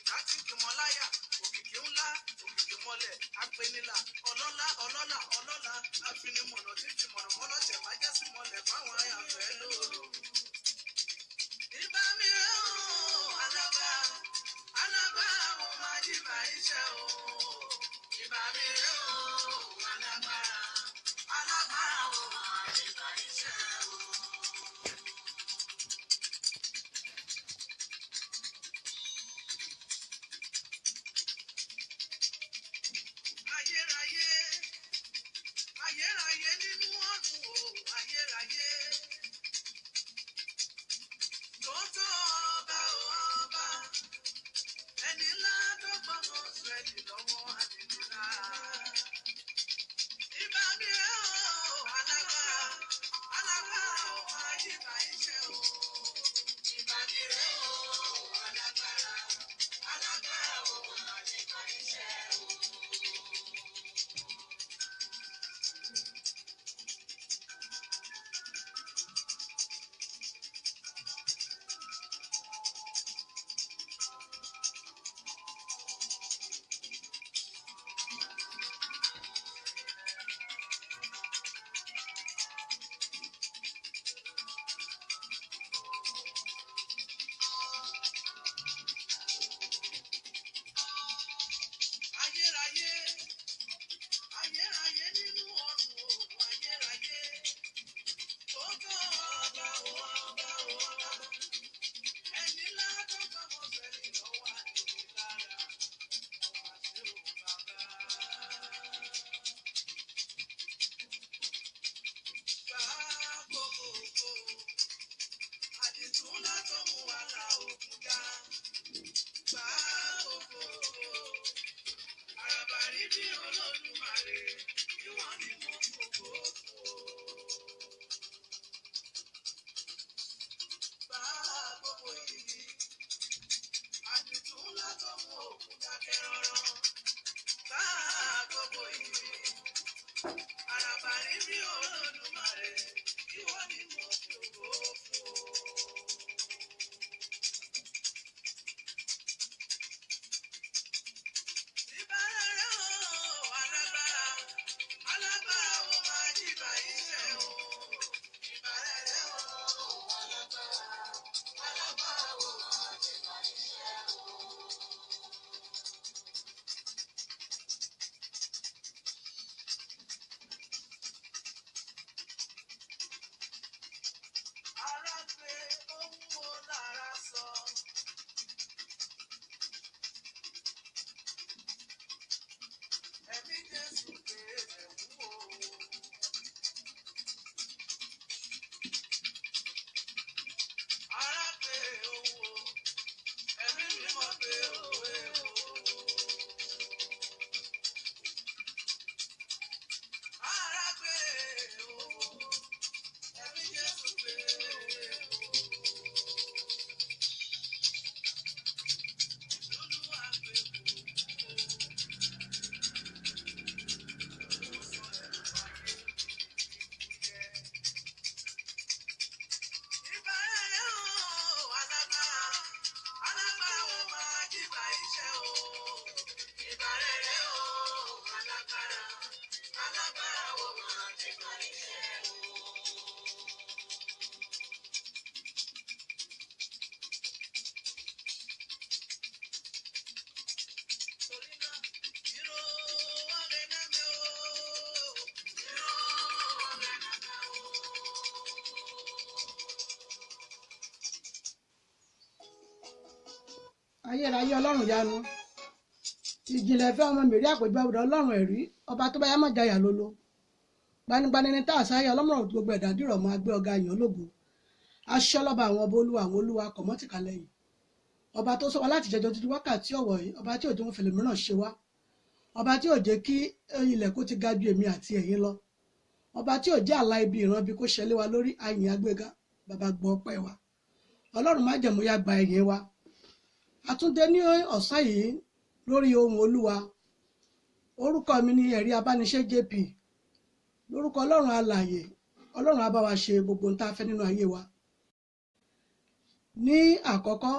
Òjìká tí kì mọ́ láyà, òkìkí ńlá, òkìkí mọ́lẹ̀, apenilà, ọlọ́lá, ọlọ́lá, ọlọ́lá, afinimọ̀nà tí fi mọ̀nàmọ́ná tẹ̀ máa jẹ́ sí mọ́lẹ̀ fáwọn àyànfẹ́ lóru. Ìbá mi rẹ̀ o, alágbá, alágbá, mo máa jí bá iṣẹ́ o. Ìbá mi rẹ̀ o, alágbára, alágbára, mo máa jí bá iṣẹ́ o. Ayérayé, ayérayé nínú ọ̀run o, ayérayé. Tòótọ́ ọba o ọba, ẹni ńlá tó gbọ́mọ Ísírẹ́lì lọ́wọ́ àdìgúnlá. Ìbá mi rẹ̀ o, alágbára, alágbára o, máa yíba iṣẹ́ o. Ìbá mi rẹ̀ o, alágbára, alágbára o, máa yíba iṣẹ́ o. Ayérayé, ayérayé nínú ọ̀run o, ayérayé. Tòótọ́ ọba o ọba o ọba, ẹni ńlá tó gbọ́mọ sẹ́ni lọ́wọ́ àdìgúnlára. Ọba ṣe o bàbá. Gbà gbogbogbò, àdìtú ńlá tó mú wa la òkun já. Gbà gbogbogbò. Àràbàrí bí Olódùmarè, ìwọ ni mo fògo fún o. Bá gbogbo ìdí, àdìtú ńlá tó mú òkun dákẹ́ rọ́rọ́. Bá gbogbo ìdí, àràbàrí bí Olódùmarè, ìwọ ni mo fògo fún o. Ìbárẹ̀ o, alágbára, alágbára o máa jíba iṣẹ́ o. Ìbárẹ̀ o, alágbára, alágbára o máa jíba iṣẹ́ o. Ara gbé ohun wo lára sọ. Ẹ̀mí Jésù pé ẹ̀wù o. Ara gbé ohun o. Ẹ̀mí mímọ́ gbé òwe o. Ara gbé ohun o. Ẹ̀mí Jésù gbé òwe o. Olúwa gbé òwe o. Ó sọ ẹ̀rù ayé mi fúyẹ́. Ìbárẹ̀ o, alágbára, alágbára o máa jíba iṣẹ́ o. Ìbárẹ̀ o, alágbára, alágbára o máa jíba iṣẹ́ o. Torí náà, ìró ọ̀rẹ́nàmẹ́ o. Ìró ọ̀rẹ́nàmẹ́ o. Ayérayé ọlọ́run yanu, ìjìnlẹ̀ fẹ́ ọmọ mèrí àpèjọ ọ̀dọ̀ ọlọ́run ẹ̀rí, ọba tó bá yá mọ̀ jayà lolo, gbanigbani ni tá a sáyà ọlọ́mọ̀ràn gbogbo ẹ̀dá dìrọ̀ mọ́ agbé ọ̀gá yàn ológo, aṣọ́lọ́ba àwọn ọba olúwa àwọn olúwa kọ̀mọ́tìkà lẹ́yìn, ọba tó sọ wa láti jẹjọ títí wákàtí ọ̀wọ̀ yìí, ọba tí òjò ń fèlè mìíràn ṣe wá, ọba tí ò jẹ́ kí ilẹ̀ kó ti ga ju èmi àti ẹ̀yin lọ, ọba tí ò jẹ́ àlá ibi ìran ibi kó ṣẹlẹ̀ wa lórí, ayìn agbéga, bàbá gbọ́ ọpẹ́ wa, ọlọ́run májẹ̀mú yá gba ẹ̀yìn wa. Àtúndé ní ọ̀sán yìí lórí ohùn olúwa. Orúkọ mi ni Ẹ̀rí Abániṣe JP. Lórúkọ ọlọ́run alààyè, ọlọ́run á bá wa ṣe gbogbo ohun tá a fẹ́ nínú ayé wa. Ní àkọ́kọ́,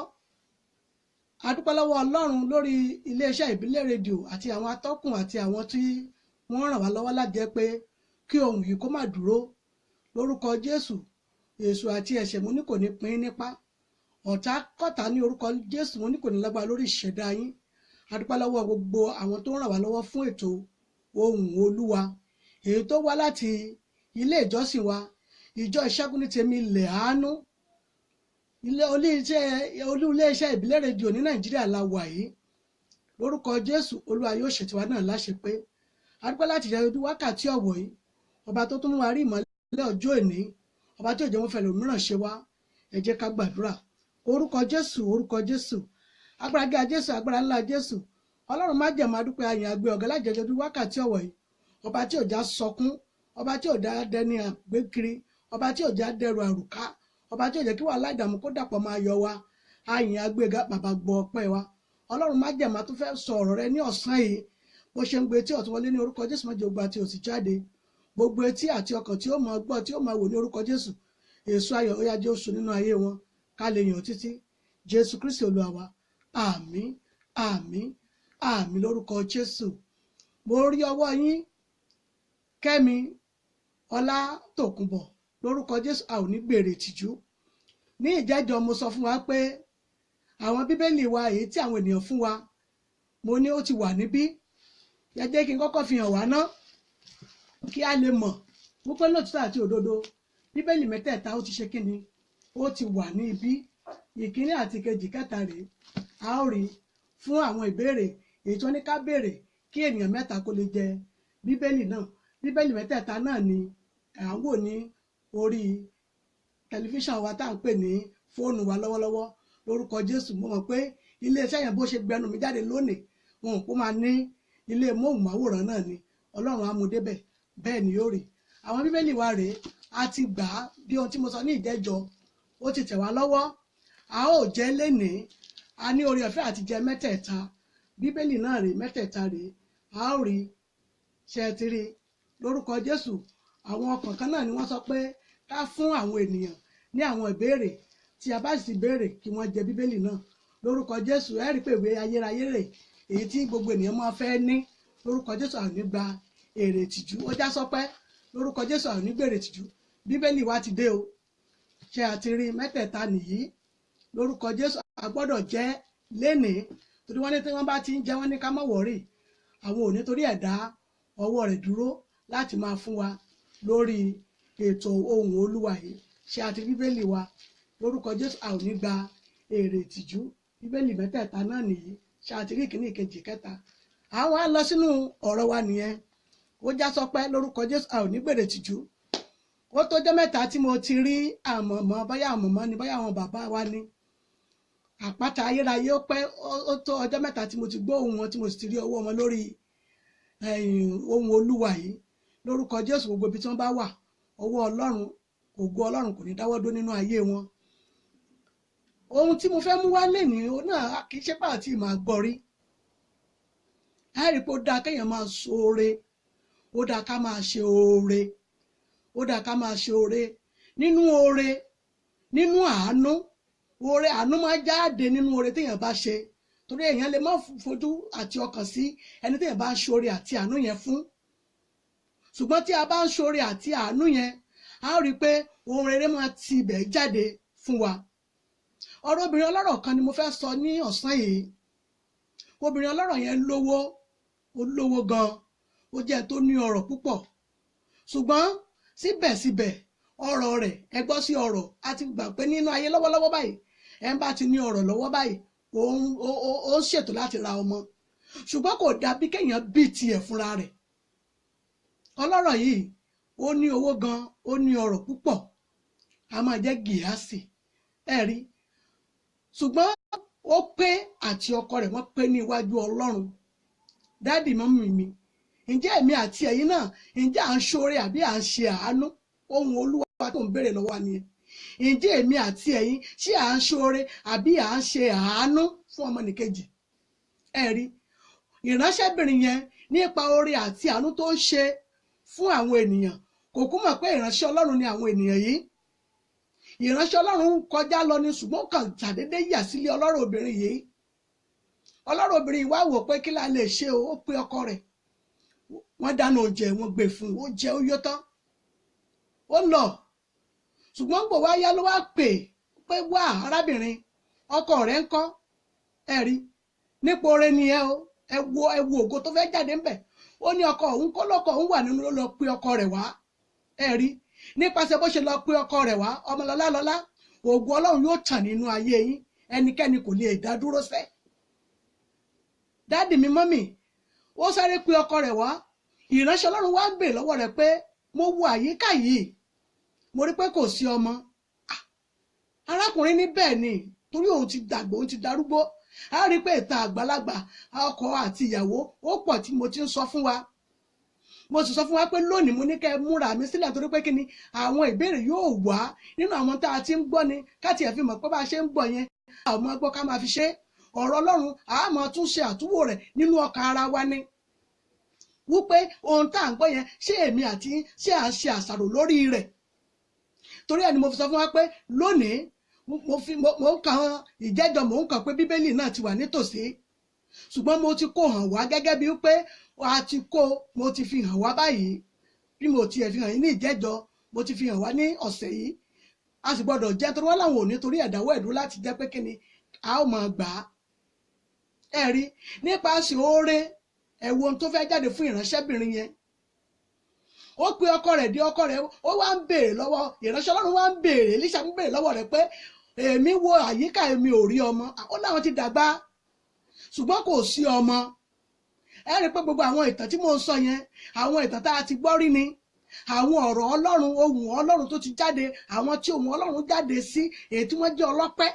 A dúpẹ́ lọ́wọ́ Ọlọ́run lórí iléeṣẹ́ ìbílẹ̀ rédíò àti àwọn atọ́kùn àti àwọn tí wọ́n ràn wá lọ́wọ́ láti jẹ́ pé kí ohun yìí kó má dúró. Lórúkọ Jésù, èṣù àti ẹ̀ṣẹ̀ mo ní kò ní pín nípa. Ọ̀tá kọ̀tá ní orúkọ Jésù mo ní kò ní lágbára lórí ìṣẹ̀dá yín. A dúpẹ́ lọ́wọ́ gbogbo àwọn tó ń ràn wá lọ́wọ́ fún ètò ohùn Olúwa, èyí tó wá láti ilé ìjọsìn wa, ìjọ Ìṣẹ́gun ní Tèmi ilẹ̀ àánú, olú iléeṣẹ́ ìbílẹ̀ rédíò ní Nàìjíríà la wà yìí. Lórúkọ Jésù, Olúwa yóò ṣètò wa náà láṣẹ pé. A dúpẹ́ láti jẹ́ ojú wákàtí ọ̀wọ̀ yìí, ọba tó tún mú wa rí ìmọ́lẹ̀ ọjọ́ òní, ọba tí ò jẹ́ wọn fẹ́ lòmíràn ṣe wá. Ẹ jẹ́ ká gbàdúrà. Orúkọ Jésù, orúkọ Jésù, agbára gíga Jésù, agbára ńlá Jésù, Ọlọ́run májẹ̀mú, adúpẹ́ ayìn àgbẹ̀ ọ̀gá lájẹjọ bí wákàtí ọ̀wọ̀ yìí, ọba tí ò já sọkún, ọba tí ò já dẹni àgbékiri, ọba tí ò já dẹrù àrùká, ọba tí ò jẹ́ kí wàhálà ìdààmú kó dàpọ̀ máa yọ wa. Ayìn àgbẹ̀gà bàbá gbọ́ ọpẹ́ wa. Ọlọ́run májẹ̀mú, a tún fẹ́ sọ ọ̀rọ̀ rẹ ní ọ̀sán yìí. Bó ṣe ń gbé etí ọ̀tún wọlé ní orúkọ Jésù, má jẹ́ ogun àti òsì jáde. Gbogbo etí àti ọkàn tí ó máa gbọ́, tí ó máa wò ní orúkọ Jésù, èso ayọ̀ ó yá jẹ́ oṣù nínú ayé wọn, ká lè yàn títí. Jésù Kristi Olúwa wa. Àmín, àmín, àmín lórúkọ Jésù. Mo rí ọwọ́ yín, Kẹ́mi Ọlátòkùnbọ̀. Lórúkọ Jésù, a ò ní gbèrè ìtìjú. Ní ìjẹ́jọ́ mo sọ fún wa pé àwọn Bíbélì wa èyí tí àwọn ènìyàn fún wa, mo ní ó ti wà níbí. Ẹ jẹ́ kí n kọ́kọ́ fi hàn wá ná, kí a lè mọ̀ wípé lóòtítọ́ àti òdodo Bíbélì mẹ́tẹ̀ẹ̀ta ó ti ṣe kíni, ó ti wà ní ibí. Ìkíní àti ìkejì kẹta rèé. A ó rí fún àwọn ìbéèrè èyí tó ní ká béèrè kí ènìyàn mẹ́ta kó lè jẹ Bíbélì náà. Bíbélì mẹ́tẹ̀ẹ̀ta náà ni à ń wò ní orí tẹlifíṣàn wa tá à ń pè ní fóònù wa lọ́wọ́lọ́wọ́. Lórúkọ Jésù, mo mọ̀ pé iléeṣẹ́ yẹn bó ṣe gbẹnu mi jáde lónìí, wọn ò kó máa ní ilé móhùnmáwòrán náà ni. Ọlọ́run á mú débẹ̀, bẹ́ẹ̀ ni yóò rí. Àwọn Bíbélì wa rèé, a ti gbà á bí ohun tí mo sọ ní ìjẹ́jọ́, ó ti tẹ̀ wá lọ́wọ́. A ó jẹ́ lénìí, a ní oore ọ̀fẹ́ àti jẹ mẹ́tẹ̀ẹ̀ta. Bíbélì náà rèé, mẹ́tẹ̀ẹ̀ta rèé. A ó rí, ṣe é ti rí. Lórúkọ Jésù, àwọn ọkàn kan náà ni wọ́n sọ pé ká fún àwọn ènìyàn ní àwọn ìbéèrè tí a bá sì béèrè kí wọ́n jẹ Bíbélì náà. Lórúkọ Jésù, ẹ rí pé ìwé ayérayé rè èyí tí gbogbo ènìyàn máa fẹ́ ní. Lórúkọ Jésù, a ò ní gba èrè ìtìjú. Ó já sọpẹ́. Lórúkọ Jésù, a ò ní gbèrè ìtìjú. Bíbélì wa ti dé o. Ṣé a ti rí mẹ́tẹ̀ẹ̀ta nìyí? Lórúkọ Jésù, a gbọ́dọ̀ jẹ́ lénìí, torí wọ́n ní tí wọ́n bá ti ń jẹ wọ́n ní ká má wọ̀rì. Àwọn ò ní torí ẹ̀dá ọwọ́ rẹ̀ dúró láti máa fún wa lórí ètò ohùn Olúwa yìí. Ṣé a ti Bíbélì wa? Lórúkọ Jésù, a ò ní gba èrè ìtìjú. Bíbélì mẹ́tẹ̀ẹ̀ta náà nìyí. Ṣé a ti rí ìkíní, ìkejì, kẹta? Àwọn á lọ sínú ọ̀rọ̀ wa nìyẹn. Ó já sọpẹ́. Lórúkọ Jésù, a ò ní gbèrè ìtìjú. Ó tó jẹ́ mẹ́ta tí mo ti rí àmọ̀mọ́, bóyá àmọ̀mọ́ ni, bóyá àwọn bàbá wa ni. Àpáta ayérayé, ó pẹ́, ó tó ọjọ́ mẹ́ta tí mo ti gbọ́ ohùn wọn, tí mo sì ti rí ọwọ́ wọn lórí ohùn Olúwa yìí. Lórúkọ Jésù, gbogbo ibi tí wọ́n bá wà, ọwọ́ Ọlọ́run, ògo Ọlọ́run kò ní dáwọ́ dó nínú ayé wọn. Ohun tí mo fẹ́ mú wá lénìí, ó náà kì í ṣe pé àti ìmọ̀ àgbọ̀ rí. Ẹ rí i pé ó dáa kéèyàn máa ṣoore, ó dáa ká máa ṣe oore, ó dáa ká máa ṣe oore. Nínú oore, nínú àánú, oore àánú máa jáde nínú oore téèyàn bá ṣe. Torí èèyàn lè má fojú àti ọkàn sí ẹni téèyàn bá ń ṣoore àti àánú yẹn fún. Ṣùgbọ́n tí a bá ń ṣoore àti àánú yẹn, a ó rí i pé ohun rere máa ti ibẹ̀ jáde fún wa. Ọ̀rọ̀ obìnrin ọlọ́rọ̀ kan ni mo fẹ́ sọ ní ọ̀sán yìí. Obìnrin ọlọ́rọ̀ yẹn lówó, ó lówó gan, ó jẹ́ tó ní ọrọ̀ púpọ̀. Ṣùgbọ́n síbẹ̀síbẹ̀ ọrọ̀ rẹ̀, ẹ gbọ́ sí ọrọ̀, a ti gbà pé nínú ayé lọ́wọ́lọ́wọ́ báyìí, ẹ ń bá ti ní ọrọ̀ lọ́wọ́ báyìí, ó ń ṣètò láti ra ọmọ. Ṣùgbọ́n kò dàbí kéèyàn bí tiẹ̀ fúnra rẹ̀. Ọlọ́rọ̀ yìí, ó ní owó gan, ó ní ọrọ̀ púpọ̀, a máa jẹ́ Gíhásì. Ẹ rí. Ṣùgbọ́n ó pé àti ọkọ rẹ̀ wọ́n pé ní iwájú Ọlọ́run. Dádì mọ́mì mi, ǹjẹ́ èmi àti ẹ̀yin náà, ǹjẹ́ à ń ṣoore àbí à ń ṣe àánú? Ohun Olúwa tó ń béèrè lọ́wọ́ wa nìyẹn. Ǹjẹ́ èmi àti ẹ̀yin ṣé à ń ṣoore àbí à ń ṣe àánú fún ọmọnìkejì? Ẹ rí, ìránṣẹ́bìnrin yẹn nípa oore àti àánú tó ń ṣe fún àwọn ènìyàn, kò kú mọ̀ pé ìránṣẹ́ Ọlọ́run ni àwọn ènìyàn yìí. Ìránṣẹ́ Ọlọ́run kọjá lọ ni, ṣùgbọ́n kàn ṣàdédé yà sílé ọlọ́rọ̀ obìnrin yìí. Ọlọ́rọ̀ obìnrin wá wò pé kí la lè ṣe o. Ó pe ọkọ rẹ̀, wọ́n dáná oúnjẹ, wọ́n gbé fún un, ó jẹ, ó yó tán, ó lọ. Ṣùgbọ́n gbò wá yá ló wá pè pé wá arábìnrin, ọkọ rẹ̀ ń kọ́. Ẹ rí nípa oore ni ẹ o, ẹ wo ẹ wo ògo tó fẹ́ jáde ńbẹ̀. Ó ní ọkọ òun kọ́, lọ́kọ òun wà nínú, ló lọ pe ọkọ rẹ̀ wá. Ẹ rí nípasẹ̀ bó ṣe lọ pe ọkọ rẹ̀ wá, ọmọlọ́lá lọ́lá, ògo Ọlọ́run yóò tàn nínú ayé yín, ẹnikẹ́ni kò lè dá dúró sẹ́. Dáàdì mi, mọ́mì, ó sáré pe ọkọ rẹ̀ wá. Ìránṣẹ́ Ọlọ́run wá ń bèè lọ́wọ́ rẹ̀ pé mo wo àyíká yìí, mo rí pé kò sí ọmọ. Arákùnrin ní bẹ́ẹ̀ ni, torí òun ti dàgbà, òun ti darúgbó. A rí pé ìtàn àgbàlagbà ọkọ àti ìyàwó ó pọ̀ tí mo ti ń sọ fún wa. Mo sì sọ fún wa pé lónìí mo ní kẹ́ ẹ múra mi sílẹ̀, torí pé kí ni àwọn ìbéèrè yóò wá nínú àwọn tá a ti ń gbọ́ ni, ká tiẹ̀ fi mọ̀ pé bá a ṣe ń gbọ́ yẹn, a ò mọ gbọ́ ká máa fi ṣe ọ̀rọ̀ Ọlọ́run, a máa tún ṣe àtúwò rẹ̀ nínú ọkàn ara wa ni. Wípé ohun tá à ń gbọ́ yẹn, ṣé èmi àti ṣé à ń ṣe àṣàrò lórí rẹ̀? Torí ẹ̀ ni mo fi sọ fún wa pé lónìí mo fi mo ń kàn ìjẹ́jọ́, mo ń kàn pé Bíbélì náà ti wà nítòsí, ṣùgbọ́n mo ti kó hàn wá gẹ́gẹ́ bíi pé a ti kó, mo ti fi hàn wá báyìí. Bí mo tiẹ̀ fi hàn yín ní ìjẹ́jọ́, mo ti fi hàn wá ní ọ̀sẹ̀ yìí. A sì gbọ́dọ̀ jẹ́ torí wọ́n láwọn ò ní torí ẹ̀dáwọ́ ẹ̀dúró láti jẹ́ pé kí ni a ó máa gbà á. Ẹ rí nípasẹ̀ oore, ẹ wo ohun tó fẹ́ jáde fún ìránṣẹ́bìnrin yẹn. Ó pe ọkọ rẹ̀ dé, ọkọ rẹ̀ ó wá ń béèrè lọ́wọ́ ìránṣẹ́ Ọlọ́run, wá ń béèrè, Èlíṣà ń béèrè lọ́wọ́ rẹ̀ pé èmi wo àyíká, èmi ò rí ọmọ. Ó láwọn ti dàgbà ṣùgbọ́n kò sí ọmọ. Ẹ rí i pé gbogbo àwọn ìtàn tí mò ń sọ yẹn, àwọn ìtàn tá a ti gbọ́ rí ni, àwọn ọ̀rọ̀ Ọlọ́run, ohùn Ọlọ́run tó ti jáde, àwọn tí ohùn Ọlọ́run jáde sí, èyí tí wọ́n jẹ́ ọlọ́pẹ́,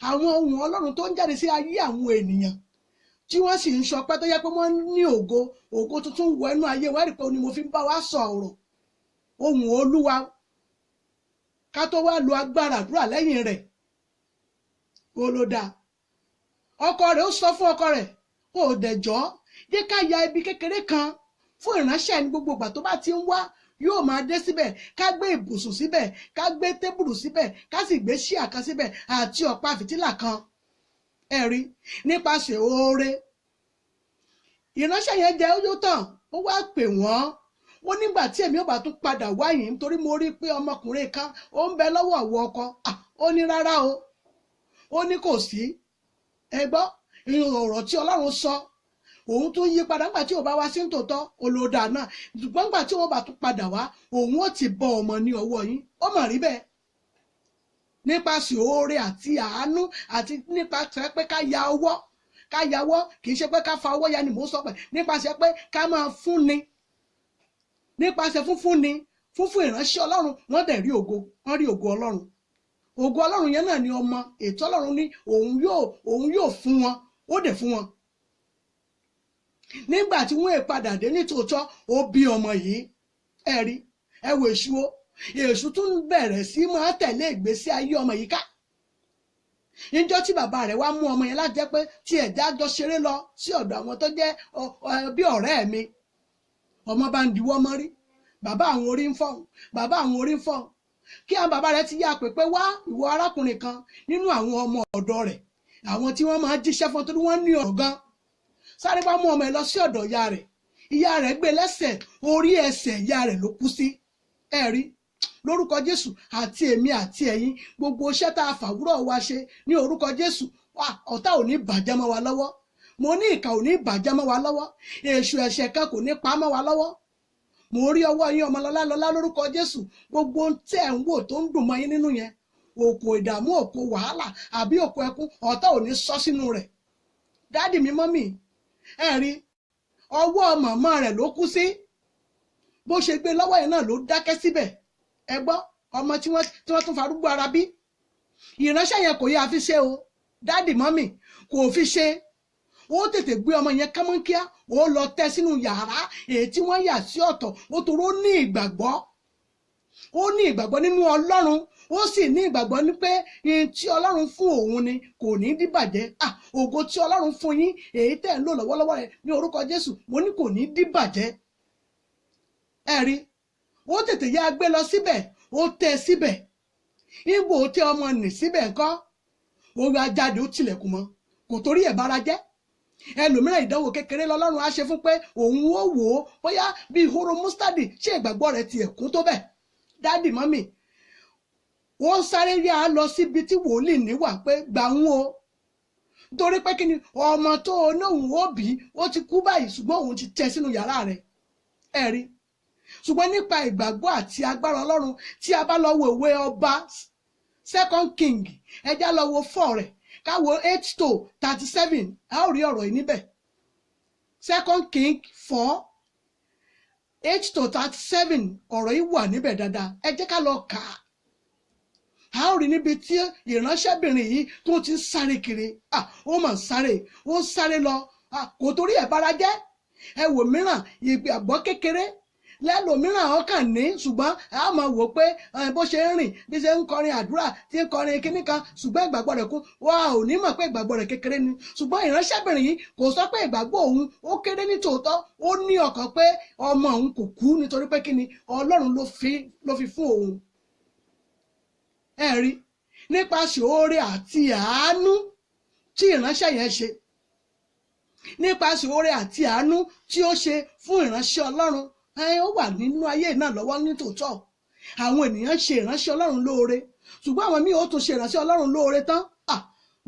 àwọn ohùn Ọlọ́run tó ń jáde sí ayé àwọn ènìyàn tí wọ́n sì ń sọpẹ́, tó yẹ pé wọ́n ní ògo, ògo tuntun wọ inú ayé wa. Rí i pé ni mo fi ń bá wa sọ ọ̀rọ̀ ohùn Olúwa ká tó wá lo agbára àdúrà lẹ́yìn rẹ̀. Olódà ọkọ rẹ̀ ó sọ fún ọkọ rẹ̀, kò dẹ̀jọ́ jẹ́ ká ya ibi kékeré kan fún ìránṣẹ́ ní gbogbo ìgbà tó bá ti ń wá, yóò máa dé síbẹ̀, ká gbé ibùsùn síbẹ̀, ká gbé tébùrù síbẹ̀, ká sì gbé ṣíà kan síbẹ̀ àti ọ̀pá fìtílà kan. Ẹ rí nípasẹ̀ oore, ìránṣẹ́ yẹn jẹ́ ó tàn, ó wá pè wọ́n. Ó nígbà tí èmi ò bá tún padà wá yìí, nítorí mo rí pé ọmọkùnrin kan ó ń bẹ lọ́wọ́ ọ̀wọ́ ọkọ. Ó ní rárá o, ó ní kò sí. Ẹ gbọ́ ọ̀rọ̀ tí Ọlọ́run sọ, òun tún yí padà nígbà tí ò bá wá sí tòótọ́ olódà náà, ṣùgbọ́n nígbà tí wọ́n bá tún padà wá, òun ó ti bọ ọmọ ní ọwọ́ yín. Ó mà rí bẹ́ẹ̀ nípasẹ̀ oore àti àánú, àti nípasẹ̀ pé ká ya ọwọ́, ká yawọ́, kì í ṣe pé ká fa ọwọ́ ya ni mò ń sọ pé nípasẹ̀ pé ká máa fúnni, nípasẹ̀ fúnfúnni, fúnfún ìránṣẹ́ Ọlọ́run, wọ́n dẹ̀ rí ògo, wọ́n rí ògo Ọlọ́run. Ògo Ọlọ́run yẹn náà ni ọmọ ètò Ọlọ́run ní òun yóò fún wọn, ó dẹ̀ fún wọn. Nígbà tí wọ́n padà dé nítòótọ́, ó bí ọmọ yìí. Ẹ rí ẹ wo èṣù o, èṣù tún bẹ̀rẹ̀ sí máa tẹ̀lé ìgbésí ayé ọmọ yìí ká. Níjọ́ tí bàbá rẹ̀ wá mú ọmọ yẹn láti jẹ́ pé tí ẹ̀dá jọ ṣeré lọ sí ọ̀dọ̀ àwọn tó jẹ́ bí ọ̀rẹ́ mi, ọmọ bá ń diwọ́ mọ́rí, bàbá àwọn orí ń fọ́hùn, bàbá àwọn orí ń fọ́hùn. Kí àwọn bàbá rẹ̀ ti yá pé pé wá ìwọ arákùnrin kan nínú àwọn ọmọ ọ̀dọ̀ rẹ̀, àwọn tí wọ́n máa jíṣẹ́ fún torí wọ́n ní ọ̀rọ̀ gan, sáré bá mú ọmọ ẹ lọ sí ọ̀dọ̀ ìyá rẹ̀. Ìyá rẹ̀ gbé lẹ́sẹ̀, orí ẹsẹ̀ ìyá rẹ̀ ló kú sí. Ẹ rí lórúkọ Jésù, àti èmi àti ẹ̀yin, gbogbo iṣẹ́ tá a fàwúrọ̀ wa ṣe ní orúkọ Jésù, ọ̀tá ò ní bàjẹ́ mọ́ wa lọ́wọ́. Mo ní ìkà ò ní bàjẹ́ mọ́ wa lọ́wọ́, èṣù ẹ̀ṣẹ̀ kan kò ní pa mọ́ wa lọ́wọ́. Mo rí ọwọ́ yín ọmọlọ́lá lọ́lá lórúkọ Jésù, gbogbo ohun tẹ́ ẹ̀ ń wò tó ń dùn mọ́ yín nínú yẹn, òkò ìdààmú, òkò wàhálà àbí òkò ẹkún, ọ̀tá ò ní sọ sínú rẹ̀. Dádì mi, mọ́mì, ẹ rí ọwọ́ màmá rẹ̀ ló kú sí, bó ṣe gbé lọ́wọ́ yẹn náà ló dákẹ́ síbẹ̀. Ẹ gbọ́ ọmọ tí wọ́n tún farúgbó ara bí. Ìránṣẹ́ yẹn kò yá fi ṣe o, dádì mọ́mì, kò fi ṣe. Ó tètè gbé ọmọ yẹn kánmọ́nkíá, ó lọ tẹ́ sínú yàrá èyí tí wọ́n yà sí ọ̀tọ̀. Ó toró ní ìgbàgbọ́, ó ní ìgbàgbọ́ nínú Ọlọ́run, ó sì ní ìgbàgbọ́ ní pé ihun tí Ọlọ́run fún òun ni kò ní dìbàjẹ́. Ògo tí Ọlọ́run fún yín, èyí tẹ̀ ń lò lọ́wọ́lọ́wọ́ rẹ̀ ní orúkọ Jésù, mo ní kò ní dìbàjẹ́. Ẹ rí ó tètè yá gbé lọ síbẹ̀, ó tẹ́ síbẹ̀. Ìgbò tẹ ọmọ nì síbẹ̀ ńkọ́, ó wá jáde, ó tilẹ̀kùn mọ́, kò torí ẹ̀ bára jẹ́. Ẹlòmíràn ìdánwò kékeré lọ́lọ́run á ṣe fún pé òun ó wò ó bóyá bíi hóró mustadi, ṣé ìgbàgbọ́ rẹ̀ tiẹ̀ kún tó bẹ́ẹ̀? Dádì, mọ́mì, wọ́n sáré yá a lọ síbi tí wòlíì níwà pé gbà ń o, nítorí pé kí ni ọmọ tó o nóhùn ó bí ó ti kú báyìí, ṣùgbọ́n òun ti tẹ sínú yàrá rẹ̀. Ẹ rí, ṣùgbọ́n nípa ìgbàgbọ́ àti agbára Ọlọ́run, tí a bá lọ wo ìwé ọba Second King, ẹjá lọ wo 4 rẹ̀, ká wo 8 to 37, a ó rí ọ̀rọ̀ yìí níbẹ̀. Second King 4:8 to 37, ọ̀rọ̀ yìí wà níbẹ̀ dáadáa. Ẹ jẹ́ ká lọ kà á. A ó rí níbi tí ìránṣẹ́bìnrin yìí tó ti ń sáré kiri. Ó mà ń sáré, ó ń sáré lọ, kò torí ẹ̀ bára jẹ́. Ẹ wò mìíràn, ìgbàgbọ́ kékeré lẹ́lòmíràn ọkàn ní, ṣùgbọ́n a máa wò pé bó ṣe ń rìn, bí ṣe ń kọrin àdúrà, tí ń kọrin kíní kan, ṣùgbọ́n ìgbàgbọ́ rẹ̀ kún wà, ò ní mọ̀ pé ìgbàgbọ́ rẹ̀ kékeré ni. Ṣùgbọ́n ìránṣẹ́bìnrin yìí kò sọ pé ìgbàgbọ́ òun ó kéré ní tòótọ́. Ó ní ọkàn pé ọmọ òun kò kú, nítorí pé kíni Ọlọ́run ló fi fún òun. Ẹ rí, nípasẹ̀ oore àti àánú tí ìránṣẹ́ yẹn ṣe, nípasẹ̀ oore àti àánú tí ó ṣe fún ìránṣẹ́ Ọlọ́run, ó wà nínú ayé náà lọ́wọ́ ní tòótọ́. Àwọn ènìyàn ṣe ìránṣẹ́ Ọlọ́run lóore, ṣùgbọ́n àwọn míì ó tún ṣe ìránṣẹ́ Ọlọ́run lóore tán,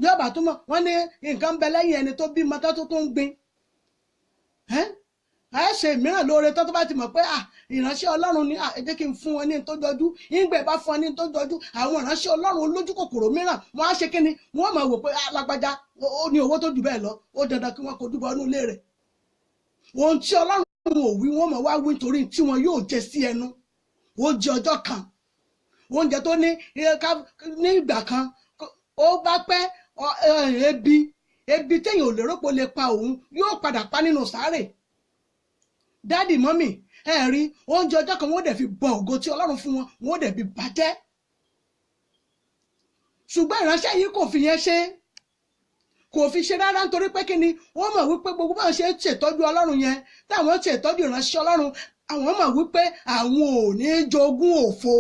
yọba tó mọ̀ wọ́n ní nǹkan ń bẹ lẹ́yìn ẹni tó bímọ tó tó ń gbin. Ẹ ṣe mìíràn lóore tán, tó bá ti mọ̀ pé ìránṣẹ́ Ọlọ́run ni, ẹ jẹ́ kí n fún wọn ní tó jọjú. Ìgbẹ́ bá fún wọn ní tó jọjú, àwọn ìránṣẹ́ Ọlọ́run olójú kòkòrò mìíràn wọ́n á ṣe kí ni, wọ́n máa wò pé alágbájá ó ní owó tó jù bẹ́ẹ̀ lọ, ó dandan kí wọ́n kojú bọ inú ilé rẹ̀. Ohun tí Ọlọ́run ò wí, wọ́n máa wá wí nítorí tí wọn yóò jẹ sí ẹnu. Oúnjẹ ọjọ́ kan, oúnjẹ tó ní ní ìgbà kan, ó bá pẹ́, ebi téèyàn ò lérò pé ó lè pa òun yóò padà pa nínú sáré. Dádì, mọ́mì, ẹ rí, oúnjẹ ọjọ́ kan, wọ́n dẹ̀ fi bọ ògo tí Ọlọ́run fún wọn, wọ́n dẹ̀ fi bàjẹ́. Ṣùgbọ́n ìránṣẹ́ yìí kò fi yẹn ṣe, kò fi ṣe rárá, nítorí pé kí ni, wọ́n mọ̀ wípé gbogbo báwọn ṣe ń ṣètọ́jú Ọlọ́run yẹn, táwọn ṣètọ́jú ìránṣẹ́ Ọlọ́run, àwọn mọ̀ wípé àwọn ò ní jogún òfo.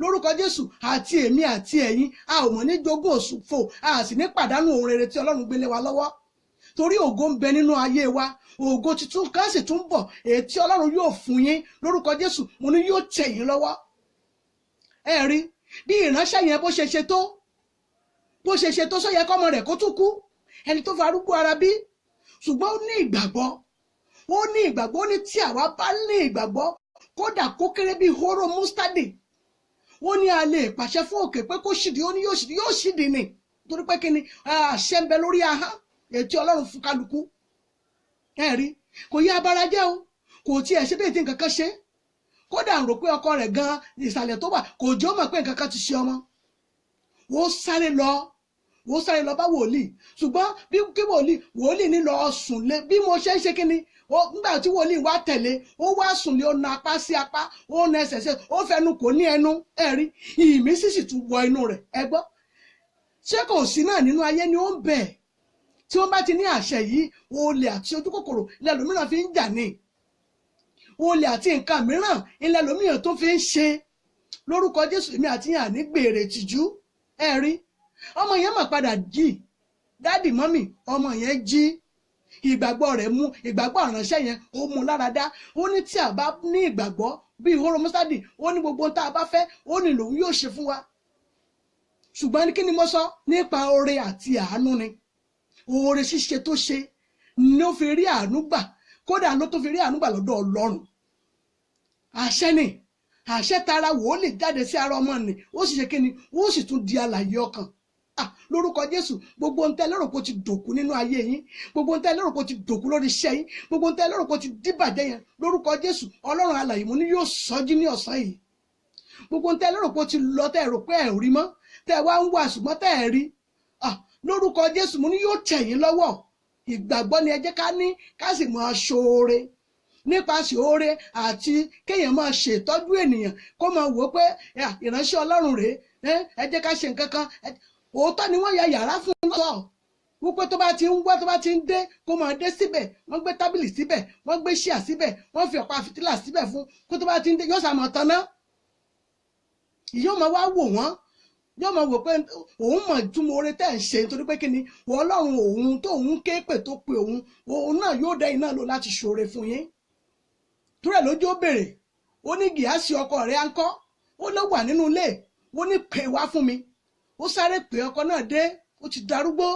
Lórúkọ Jésù, àti èmi àti ẹ̀yin, a ò mọ̀ ní jogún òfo, a sì ní pàdánù ohun rere tí Ọlọ́run gbélé wa lọ́wọ́, torí ògo ń bẹ nínú ayé wa. Ògo tuntun kan sì tún bọ̀, èyí tí Ọlọ́run yóò fún yín. Lórúkọ Jésù, mo ní yóò tẹ̀ yín lọ́wọ́. Ẹ rí bí ìránṣẹ́ yẹn bó ṣe ṣe tó, bó ṣe ṣe tó, sọ yẹ kọ́mọ rẹ̀ kó tún kú, ẹni tó farúgbó ara bí. Ṣùgbọ́n ó ní ìgbàgbọ́, ó ní ìgbàgbọ́. Ó ní tí àwa bá ní ìgbàgbọ́, kódà kó kéré bí hóró mustadi, ó ní a lè pàṣẹ fún òkè pé kó ṣìdí, ó ní yóò ṣìdí, yóò ṣìdí ni, torí pé kí ni, àṣẹ ń bẹ lórí ahọ́n ètí Ọlọ́run fún kálukú. Ẹ rí, kò yí abara jẹ́ o, kò tiẹ̀ ṣe bí ètí nǹkan kan ṣe. Kódà ń rò pé ọkọ rẹ̀ gan ìsàlẹ̀ tó wà kò jẹ́ ó mọ̀ pé nǹkan kan ti ṣe ọmọ. Ó sáré lọ, ó sáré lọ bá wòlíì. Ṣùgbọ́n bí kí wòlíì ní lọ sùn lé, bí mo ṣe ń ṣe kí ni, nígbà tí wòlíì wá tẹ̀lé, ó wá sùn lé, ó na apá sí apá, ó na ẹsẹ̀ sí, ó fẹnu kò ní ẹnu. Ẹ rí, ìmísí sì tún wọ inú rẹ̀. Ẹ gbọ́, ṣé kò sí náà nínú ayé ni ó ń bẹ̀ tí wọ́n bá ti ní àṣẹ yìí? Olè àti ojú kòkòrò lẹ́lòmíràn fi ń jà ní, olè àti nǹkan mìíràn lẹ́lòmíràn tó fi ń ṣe. Lórúkọ Jésù, èmi àti yàn ní gbèrè tìjú. Ẹ rí, ọmọ yẹn mà padà jí. Dádì, mọ́mì, ọmọ yẹn jí. Ìgbàgbọ́ rẹ̀ mú, ìgbàgbọ́ àránṣẹ́ yẹn ó mú lára dá. Ó ní tí a bá ní ìgbàgbọ́ bí ìhóró mọ́sádì, ó ní gbogbo tá a bá fẹ́, ó ní lòun yóò ṣe fún wa. Ṣùgbọ́n kí ni mo sọ nípa oore àti àánú ni? Oore ṣíṣe tó ṣe ni ó fi rí àánú gbà, kódà ló tó fi rí àánú gbà lọ́dọ̀ Ọlọ́run. Àṣẹ ni, àṣẹ tara wòólì jáde sí ara ọmọ ni, ó sì ṣe kíni, ó sì tún di alààyè ọkàn. Lórúkọ Jésù, gbogbo ohun tẹ́ lérò pé ó ti dòkú nínú ayé yín, gbogbo ohun tẹ́ lérò pé ó ti dòkú lórí iṣẹ́ yín, gbogbo ohun tẹ́ lérò pé ó ti díbàjẹ́ yẹn, lórúkọ Jésù, Ọlọ́run alààyè, mo ní yóò sọjí ní ọ̀sán yìí. Gbogbo ohun tẹ́ lérò pé ó ti lọ, tẹ́ rò pé ẹ̀ rí mọ́, tẹ́ wá ń wà ṣùgbọ́n tẹ́ ẹ̀ rí, lórúkọ Jésù, mo ní yóò tẹ̀ yín lọ́wọ́. Ìgbàgbọ́ ni ẹ jẹ́ ká ní, ká sì máa ṣoore. Nípasẹ̀ oore àti kéèyàn máa ṣètọ́jú ènìyàn, kó máa wò ó pé ìránṣẹ́ Ọlọ́run rèé, ẹ jẹ́ ká ṣe nǹkan kan. Òótọ́ ni wọ́n ya yàrá fún un lọ́tọ̀, wípé tó bá ti ń wá, tó bá ti ń dé, kó máa dé síbẹ̀. Wọ́n gbé tábìlì síbẹ̀, wọ́n gbé ṣíà síbẹ̀, wọ́n fi ọ̀pá fìtílà síbẹ̀ fún kó tó bá ti ń dé, yóò sàmọ̀ tanná. Ìyóò máa wá wò wọ́n. Yóò máa wò pé òun mọ̀ ìtumọ̀ oore tẹ́ ẹ̀ ń ṣe, nítorí pé kí ni Ọlọ́run òun tó òun ké pè tó pe òun, òun náà yóò dẹ́ iná lò láti ṣoore fún yín. Túrẹ̀ lójú ó béèrè, ó ní Gíásì ọkọ rẹ̀ á ń kọ́, ó ló wà nínú ilé, ó ní pè wá fún mi. Ó sáré pé ọkọ náà dé, ó ti darúgbó.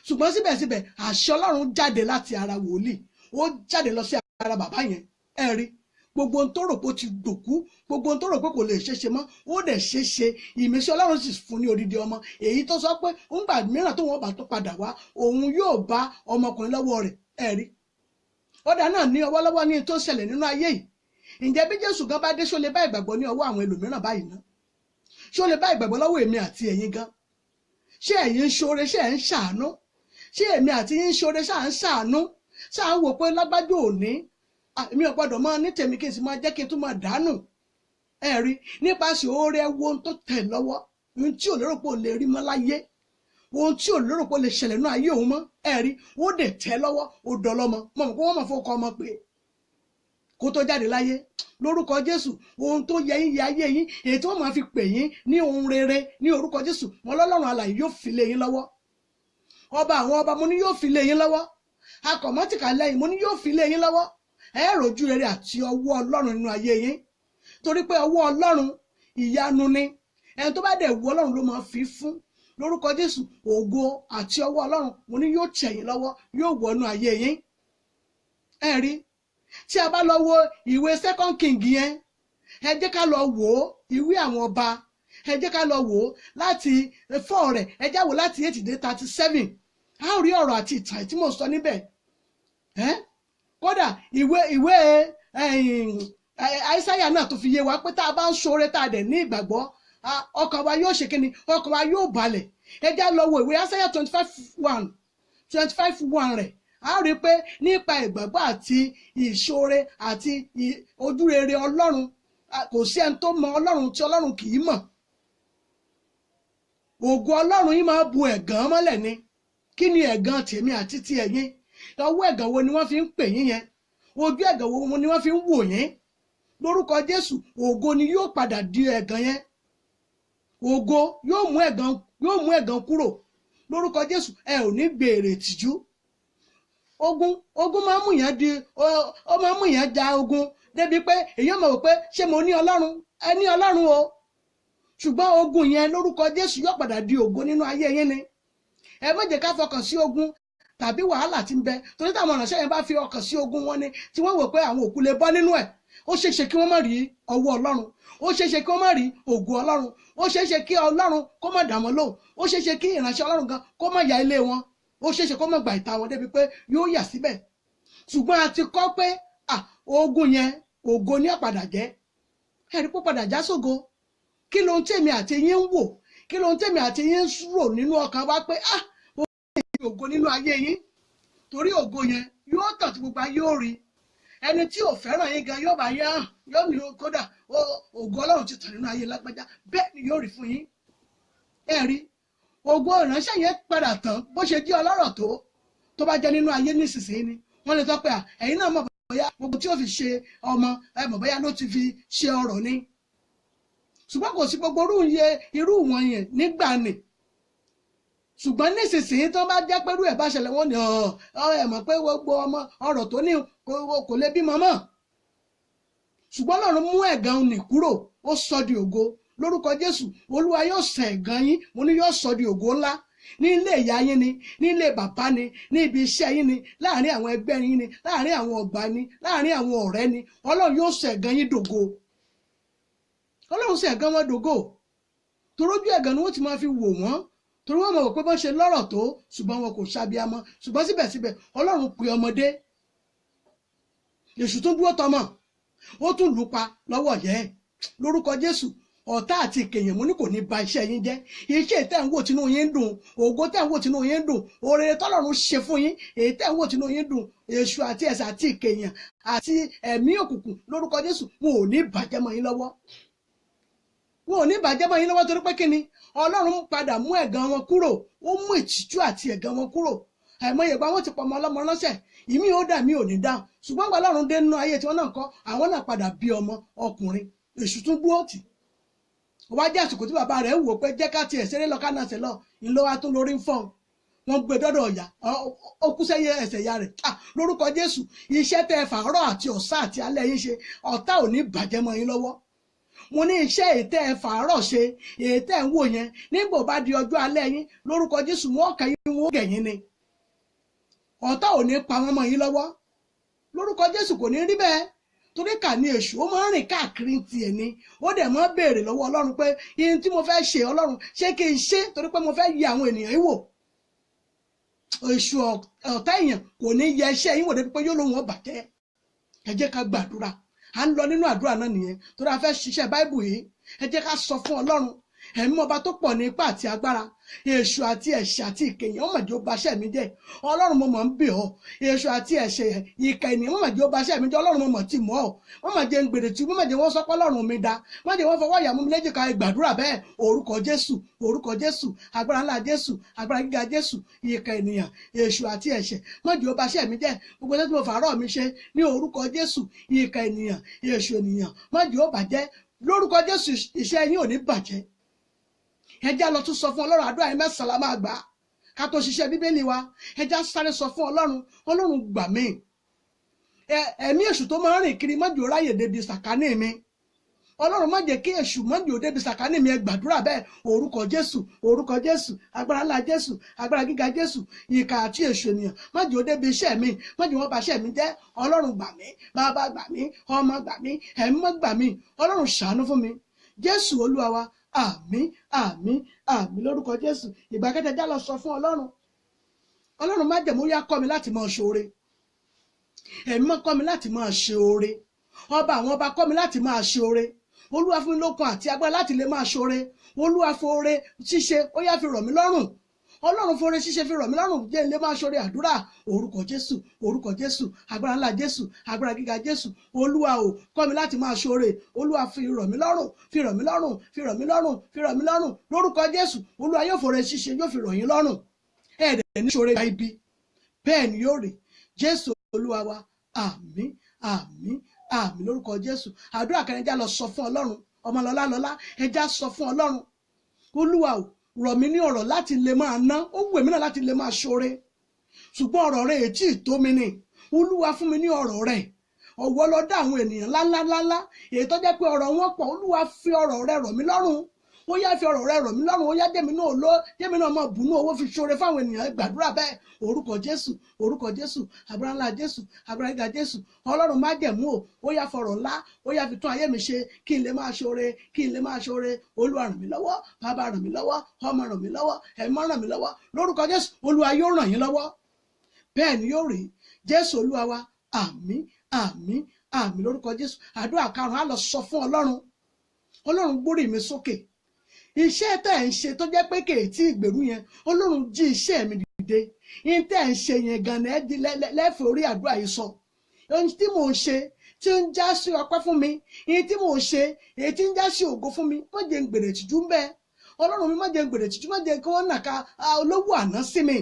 Ṣùgbọ́n síbẹ̀síbẹ̀ àṣẹ Ọlọ́run jáde láti ara wòlíì, ó jáde lọ sí ara bàbá yẹn. Ẹ rí gbogbo ohun tó rò pé ó ti dòkú, gbogbo ohun tó rò pé kò lè ṣeéṣe mọ́, ó dẹ̀ ṣeéṣe. Ìmísí Ọlọ́run sì fún ní odidi ọmọ, èyí tó sọ pé ńgbà mìíràn tó wọn bá tó padà wá, òun yóò bá ọmọkùnrin lọ́wọ́ rẹ̀. Ẹ rí ọ̀dà náà ní ọwọ́lọ́wọ́ ní tó ṣẹlẹ̀ nínú ayé yìí. Ǹjẹ́ bí Jésù gan bá dé, ṣó lè bá ìgbàgbọ́ ní ọwọ́ àwọn ẹlòmíràn báyìí ná? Ṣó lè bá ìgbàgbọ́ lọ́wọ́ èmi àti ẹ̀yin gan? Ṣé ẹ̀yin ń ṣoore? Ṣé ẹ̀ ń ṣàánú? Ṣé èmi àti yín ń ṣoore? Ṣáà ń ṣàánú? Ṣáà ń wò pé lágbájá òní, èmi ò gbọ́dọ̀ máa ní tèmi kí n sì máa jẹ́ kí n tún máa dànù. Ẹ rí nípasẹ̀ oore, ẹ wo ohun tó tẹ̀ lọ́wọ́, ohun tí ò lérò pé ò lè rí mọ́ láyé, ohun tí ò lérò pé ò lè ṣẹlẹ̀ nínú ayé òun mọ́. Ẹ rí ó dẹ̀ tẹ̀ lọ́wọ́, ó dọlọ́mọ mọ̀ mọ̀ kó wọ́n mọ̀ fún ọkọ ọmọ pé kó tó jáde láyé. Lórúkọ Jésù, ohun tó yẹ yín yẹ ayé yín, èyí tí wọ́n máa fi pè yín ní ohun rere ní orúkọ Jésù, wọn lọ́lọ́run alààyè yóò fi lé yín lọ́wọ́. Ọba àwọn ọba, mo ní yóò fi lé yín lọ́wọ́. Akọ̀mọ́tìkà lẹ́yìn, mo ní yóò fi lé yín lọ́wọ́. Ẹ rojú rere àti ọwọ́ Ọlọ́run nínú ayé yín, torí pé ọwọ́ Ọlọ́run ìyanu ni. Ẹni tó bá dẹ̀ wù Ọlọ́run ló máa fi fún. Lórúkọ Jésù, ògo àti ọwọ́ Ọlọ́run mo ní yóò tẹ̀ yín lọ́wọ́, yóò wọnú ayé yín. Ẹ rí tí a bá lọ wo ìwé Second King yẹn, ẹ jẹ́ ká lọ wò ó, ìwé àwọn ọba, ẹ jẹ́ ká lọ wò ó láti 4 rẹ̀, ẹ já wò láti 8 dé 37. A ó rí ọ̀rọ̀ àti ìtàn tí mo sọ níbẹ̀. Kódà ìwé Àìsáyà náà tó fi yé wa pé tá a bá ń ṣoore tá a dẹ̀ ní ìgbàgbọ́, ọkàn wa yóò ṣe kíni, ọkàn wa yóò balẹ̀. Ẹ já lọ wo ìwé Àìsáyà 25:1 rẹ̀. A rí i pé nípa ìgbàgbọ́ àti ìṣoore àti ojúrere Ọlọ́run, kò sí ẹni tó mọ Ọlọ́run tí Ọlọ́run kì í mọ̀. Ògo Ọlọ́run yìí máa bu ẹ̀gàn mọ́lẹ̀ ni. Kí ni ẹ̀gàn tèmi àti ti ẹ̀yin? Ọwọ́ ẹ̀gàn wo ni wọ́n fi ń pè yín yẹn? Ojú ẹ̀gàn wo ni wọ́n fi ń wò yín? Lórúkọ Jésù, ògo ni yóò padà di ẹ̀gàn yẹn. Ògo yóò mú ẹ̀gàn kúrò. Lórúkọ Jésù, ẹ ò ní gbèrè tìjú. Ogun máa ń mú yàn di, ó máa ń mú yàn ja ogun débi pé èyàn máa wò pé ṣé mo ní Ọlọ́run? Ẹ ní Ọlọ́run o. Ṣùgbọ́n ogun yẹn lórúkọ Jésù yóò padà di ògo nínú ayé yín ni. Ẹ má jẹ́ ká fọkàn sí ogun tàbí wàhálà tí ń bẹ, torí táwọn ìránṣẹ́ yẹn bá fi ọkàn sí ogun wọn ni tí wọ́n wò pé àwọn òkú lè bọ́ nínú ẹ̀. Ó ṣeéṣe kí wọ́n má rí ọwọ́ Ọlọ́run, ó ṣeéṣe kí wọ́n má rí ògo Ọlọ́run, ó ṣeéṣe kí Ọlọ́run kó má dà wọ́n lóhùn, ó ṣeéṣe kí ìránṣẹ́ Ọlọ́run gan kó má ya ilé wọn, ó ṣeéṣe kó má gba ìta wọn débi pé yóò yà síbẹ̀. Ṣùgbọ́n a ti kọ́ pé ogun yẹn ògo ní àpàdà jẹ́. Ẹ̀rí pé padà já sógo. Kí lohun tèmi àti yín ń wò? Kí lohun tèmi àti yín ń rò nínú ọkàn wa pé ògo nínú ayé yín? Torí ògo yẹn yóò tàn tí gbogbo ayé ó rí. Ẹni tí ò fẹ́ràn yín gan yóò bá yá, yóò ní kódà ògo Ọlọ́run ti tàn nínú ayé lágbájá, bẹ́ẹ̀ ni yóò rí fún yín. Ẹ rí ògo ìránṣẹ́ yẹn padà tán, bó ṣe jí ọlọ́rọ̀ tó bá jẹ́ nínú ayé nísinsìnyí ni wọ́n lè sọ pé ẹ̀yin náà mọ̀ bóyá gbogbo tí ó fi ṣe ọmọ, ẹ mọ̀ bóyá ló ti fi ṣe ọrọ̀ ni. Ṣùgbọ́n kò sí gbogbo irú wọn yẹn nígbà ni. Ṣùgbọ́n nísinsìnyí tó bá jẹ́ pẹ̀lú ẹ̀ bá ṣẹlẹ̀, wọ́n ní ẹ mọ̀ pé gbogbo ọmọ ọrọ̀ tó ní kò lè bímọ mọ́. Ṣùgbọ́n Ọlọ́run mú ẹ̀gàn nì kúrò, ó sọ di ògo. Lórúkọ Jésù, Olúwa yóò sọ ẹ̀gàn yín, mo ní yóò sọ di ògo ńlá. Ní ilé ìyá yín ni, ní ilé bàbá ni, ní ibi iṣẹ́ yín ni, láàrin àwọn ẹgbẹ́ yín ni, láàrin àwọn ọgbà ni, láàrin àwọn ọ̀rẹ́ ni, Ọlọ́run yóò sọ ẹ̀gàn yín dògo. Ọlọ́run sọ ẹ̀gàn wọn dògo. Torójú ẹ̀gàn ni wọ́n ti máa fi wò wọ́n, torí wọ́n mọ̀ pé bọ́n ṣe lọ́rọ̀ tó, ṣùgbọ́n wọn kò ṣàbíamọ́. Ṣùgbọ́n síbẹ̀síbẹ̀ Ọlọ́run pe ọmọdé. Èṣù tún dúró tọmọ, ó tún lù pa lọ́wọ́ yẹ. Lórúkọ Jésù, ọ̀tá àti ìkèyàn mo ní kò ní ba iṣẹ́ yín jẹ́. Iṣẹ́ tẹ́ ń wò tínú yín dùn, ògo tẹ́ ń wò tínú yín dùn, oore tọ́lọ́run ṣe fún yín, èyí tẹ́ ń wò tínú yín dùn, èṣù àti ẹ̀ṣẹ̀ àti ìkèyàn àti ẹ̀mí òkùnkùn lórúkọ Jésù wọn ò ní bàjẹ́ mọ́ yín lọ́wọ́. Wọn ò ní bàjẹ́ mọ́ yín lọ́wọ́, torí pé kí ni Ọlọ́run padà mú ẹ̀gàn wọn kúrò, ó mú ìtìjú àti ẹ̀gàn wọn kúrò. Àìmọye ìgbà wọn ti pọ̀ ọmọ ọlọ́mọ ránṣẹ́, ìmí ò dà mí ò ní dáhùn. Ṣùgbọ́n gba Ọlọ́run dé nínú ayé tiwọn náà kọ́, àwọn náà padà bí ọmọ ọkùnrin. Èṣù tún dúró tì. Ó wá jẹ́ àsìkò tí bàbá rẹ̀ wò pé jẹ́ ká tiẹ̀ ṣeré lọ ká náà ṣe lọ, ńlọ wa tún lórí ń fọ́n. Wọ́n gbé dọ́dọ̀ ọ̀yà, ó kú sẹ́yẹ ẹsẹ̀ ìyá rẹ̀. Lórúkọ Jésù, iṣẹ́ tẹ́ ẹ fàárọ̀ àti ọ̀sán àti alẹ́ yín ṣe, ọ̀tá ò ní bàjẹ́ mọ́ yín lọ́wọ́. Mo ní iṣẹ́ ètẹ́ ẹ fàárọ̀ ṣe, ètẹ́ ń wò yẹn, nígbà bá di ọjọ́ alẹ́ yín, lórúkọ Jésù, wọ́n kẹ́ yín, wọ́n gẹ̀ yín ni. Ọ̀tá ò ní pa wọ́n mọ́ yín lọ́wọ́. Lórúkọ Jésù kò ní rí bẹ́ẹ̀. Torí kà ní èṣù, ó máa ń rìn káàkiri tiẹ̀ ni. Ó dẹ̀ máa ń béèrè lọ́wọ́ Ọlọ́run pé ihun tí mo fẹ́ ṣe, Ọlọ́run, ṣé kí n ṣe? Torí pé mo fẹ́ yẹ àwọn ènìyàn yìí wò. Èṣù ọ̀tá èèyàn kò ní yẹ iṣẹ́ yín wò débi pé yóò lóun ó bàjẹ́. Ẹ jẹ́ ká gbàdúrà. À ń lọ nínú àdúrà náà nìyẹn. Torí a fẹ́ ṣiṣẹ́ Báíbù yìí. Ẹ jẹ́ ká sọ fún Ọlọ́run. Ẹ̀mí ọba tó pọ̀ ní ipá àti agbára. Èṣù àti ẹ̀ṣẹ̀ àti ìkẹyìn ọmọ ìjọ baṣẹ́ mi jẹ́. Ọlọ́run mo mọ̀ ń bẹ̀ ọ́. Èṣù àti ẹ̀ṣẹ̀ ìkẹyìn ọmọ ìjọ baṣẹ́ mi jẹ́. Ọlọ́run mo mọ̀ tí mọ̀ ọ́. Wọ́n máa jẹ́ ń gbèrè tí wọ́n máa jẹ́ wọ́n sọ pé Ọlọ́run mi da. Wọ́n jẹ́ wọ́n fọwọ́ ìyàmú mi léjìká gbàdúrà bẹ́ẹ̀. Orúkọ Jésù, orúkọ Jésù, agbára ńlá Jésù, agbára gíga Jésù, ìkà ènìyàn, èṣù àti ẹ̀ṣẹ̀. Má jẹ́ ó baṣẹ́ mi jẹ́. Gbogbo iṣẹ́ tí mo fàárọ̀ mi ṣe ní orúkọ Jésù, ìkà ènìyàn, èṣù ènìyàn, má jẹ́ ó bàjẹ́. Lórúkọ Jésù, iṣẹ́ yín ò ní bàjẹ́. Ẹ jẹ́ lọ tún sọ fún Ọlọ́run, àdúrà yẹn mẹ́sàn-án la máa gbà ká tó ṣiṣẹ́ Bíbélì wa. Ẹ jẹ́ sáré sọ fún Ọlọ́run, Ọlọ́run gbà mí. Ẹ̀mí èṣù tó máa ń rìn kiri má jẹ́ ó ráyè débi sàkání mi. Ọlọ́run má jẹ́ kí èṣù má jẹ́ ó débi sàkání mi. Ẹ gbàdúrà bẹ́ẹ̀. Orúkọ Jésù, orúkọ Jésù, agbára ńlá Jésù, agbára gíga Jésù, ìkà àti èṣù ènìyàn má jẹ́ ó débi iṣẹ́ mi, má jẹ́ wọ́n bà iṣẹ́ mi jẹ́. Ọlọ́run gbà mí, bàbá gbà mí, ọmọ gbà mí, ẹ̀mí mọ́ gbà mí. Ọlọ́run ṣàánú fún mi. Jésù Olúwa wa. Àmín, àmín, àmín lórúkọ Jésù. Ìgbà kẹta, já lọ sọ fún Ọlọ́run. Ọlọ́run má jẹ̀mú yá kọ́ mi láti máa ṣe oore. Ẹ̀mí mọ́ kọ́ mi láti máa ṣe oore. Ọba àwọn ọba kọ́ mi láti máa ṣe oore. Olúwa fún mi lókun àti agbára láti lè máa ṣe oore. Olúwa fún oore ṣíṣe, ó yá fi rọ̀ mí lọ́rùn. Ọlọ́run fún oore ṣíṣe fi rọ̀ mí lọ́rùn, jẹ́ n lè máa ṣoore àdúrà. Orúkọ Jésù, orúkọ Jésù, agbára ńlá Jésù, agbára gíga Jésù. Olúwa o, kọ́ mi láti máa ṣoore. Olúwa fi rọ̀ mí lọ́rùn, fi rọ̀ mí lọ́rùn, fi rọ̀ mí lọ́rùn, fi rọ̀ mí lọ́rùn. Lórúkọ Jésù, Olúwa yóò fòore ṣíṣe, yóò fi rọ̀ yín lọ́rùn. Ẹ̀ẹ́dẹ̀ ní ṣoore gba ibi. Bẹ́ẹ̀ ni yóò rí. Jésù Olúwa wa. Àmín, àmín, àmín lórúkọ Jésù. Àdúrà kẹrin, já lọ sọ fún Ọlọ́run. Ọmọlọ́lá lọ́lá, ẹ já sọ fún Ọlọ́run. Olúwa o, rọ̀ mí ní ọ̀rọ̀ láti lè máa ná. Ó wù mí náà láti lè máa ṣoore. Ṣùgbọ́n ọ̀rọ̀ rẹ̀ ètí tó mi ni. Olúwa fún mi ní ọ̀rọ̀ rẹ̀. Ọ̀wọ́ lọ dá àwọn ènìyàn ńláńláńlá. Èyí tó jẹ́ pé ọ̀rọ̀ wọn pọ̀. Olúwa fi ọ̀rọ̀ rẹ̀ rọ̀ mí lọ́rùn. Ó yá fi ọ̀rọ̀ rẹ̀ rọ̀ mí lọ́rùn. Ó yá jẹ́mi náà ló jẹ́mi náà máa bùnú owó fi ṣoore fáwọn ènìyàn. Gbàdúrà bẹ́ẹ̀. Orúkọ Jésù, orúkọ Jésù, agbára ńlá Jésù, agbára gíga Jésù. Ọlọ́run má jẹ̀mú o. Ó yá fọ̀rọ̀ ńlá, ó yá fi tún ayé mi ṣe kí n lè máa ṣoore, kí n lè máa ṣoore. Olúwa ràn mí lọ́wọ́, bàbá ràn mí lọ́wọ́, ọmọ ràn mí lọ́wọ́, ẹ̀mí ràn mí lọ́wọ́. Lórúkọ Jésù, Olúwa yóò ràn yín lọ́wọ́. Bẹ́ẹ̀ ni yóò rí. Jésù Olúwa wa. Àmín, àmín, àmín lórúkọ Jésù. Àdúrà karùn-ún, á lọ sọ fún Ọlọ́run. Ọlọ́run gbórí mi sókè. Iṣẹ́ tẹ́ ẹ̀ ń ṣe tó jẹ́ pé kèétí ìgbèrú yẹn, Ọlọ́run jí iṣẹ́ mi dìde. Ihun tẹ́ ẹ̀ ń ṣe yẹn gan-an lẹ́fẹ̀ẹ́ orí àdúrà yìí sọ. Ohun tí mò ń ṣe tí ń já sí ọpẹ́ fún mi, ihun tí mò ń ṣe èyí tí ń já sí ògo fún mi, má jẹ́ ń gbèrè tìjú ń bẹ. Ọlọ́run mi má jẹ́ ń gbèrè tìjú, má jẹ́ kí wọ́n nàka olówó àná sí mi,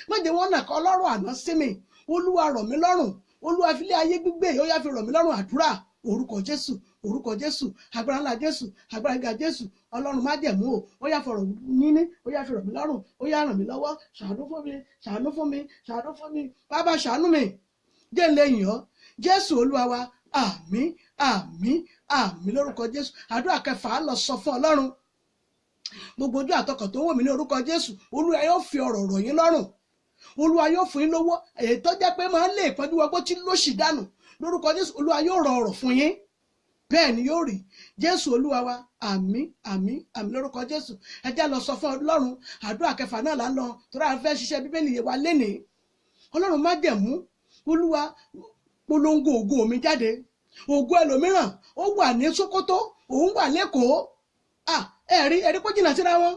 má jẹ́ wọ́n nàka ọlọ́rọ̀ àná sí mi. Olúwa rọ̀ mí lọ́rùn. Olúwa fi lé ayé gbígbé, ó yá fi rọ̀ mí lọ́rùn àdúrà. Orúkọ Jésù, orúkọ Jésù, agbára ńlá Jésù, agbára gíga Jésù. Ọlọ́run má jẹ̀mú o, ó yá fọ̀rọ̀ níní, ó yá fi rọ̀ mí lọ́rùn, ó yá ràn mí lọ́wọ́, ṣàánú fún mi, ṣàánú fún mi, ṣàánú fún mi, bàbá ṣàánú mi, jẹ́ n lè yìn ọ́. Jésù Olúwa wa. Àmín, àmín, àmín lórúkọ Jésù. Àdúrà kẹfà, á lọ sọ fún Ọlọ́run. Gbogbo ojú àtọkàn tó wò mí ní orúkọ Jésù, Olúwa yóò fi ọ̀rọ̀ rọ̀ yín lọ́rùn. Olúwa yóò fún yín lówó èyí tó jẹ́ pé máa ń lé ìpọ́njú wọgbó tí lóṣì dànù. Lórúkọ Jésù, Olúwa yóò rọ ọ̀rọ̀ fún yín. Bẹ́ẹ̀ ni yóò rí. Jésù Olúwa wa. Àmín, àmín, àmín lórúkọ Jésù. Ẹ jẹ́ lọ sọ fún Ọlọ́run. Àdúrà kẹfà náà là ń lọ, torí a fẹ́ ṣiṣẹ́ Bíbélì yẹn wa lénìí. Ọlọ́run má jẹ̀mú, Olúwa polongo ògo mi jáde. Ògo ẹlòmíràn ó wà ní Sókótó, òun wà lẹ́kọ̀ọ́. Ẹ̀rí ẹ̀rí kó jìnnà síra wọn.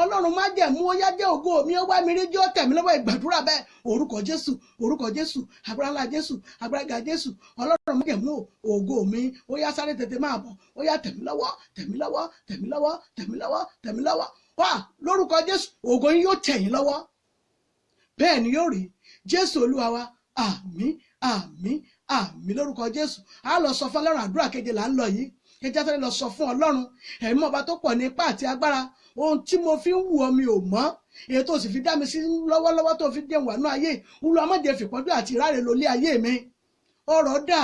Ọlọ́run má jẹ̀mú, ó yá jẹ́ ògo mi ó wá mi rí, jẹ́ ó tẹ̀ mí lọ́wọ́. Ìgbàdúrà bẹ́ẹ̀. Orúkọ Jésù, orúkọ Jésù, agbára ńlá Jésù, agbára gíga Jésù. Ọlọ́run má jẹ̀mú, ògo mi ó yá sáré tètè máa bọ̀, ó yá tẹ̀ mí lọ́wọ́, tẹ̀ mí lọ́wọ́, tẹ̀ mí lọ́wọ́, tẹ̀ mí lọ́wọ́, tẹ̀ mí lọ́wọ́ wá. Lórúkọ Jésù, ògo yín yóò tẹ̀ yín lọ́wọ́. Bẹ́ẹ̀ ni yóò rí. Jésù Olúwa wa. Àmín, àmín, àmín lórúkọ Jésù. Á lọ sọ fún Ọlọ́run. Àdúrà keje là ń lọ yìí. Ẹ jẹ́ sáré lọ sọ fún Ọlọ́run ẹ̀mí ọba tó pọ̀ ní ipá àti agbára, ohun tí mo fi ń wù ọ́ mi ò mọ̀, èyí tó sì fi dá mi sí lọ́wọ́lọ́wọ́ tó fi dé wà ní ayé. Olúwa, má jẹ́ fìpọ́njú àti ìráre lólé ayé mi. Ọ̀rọ̀ dà,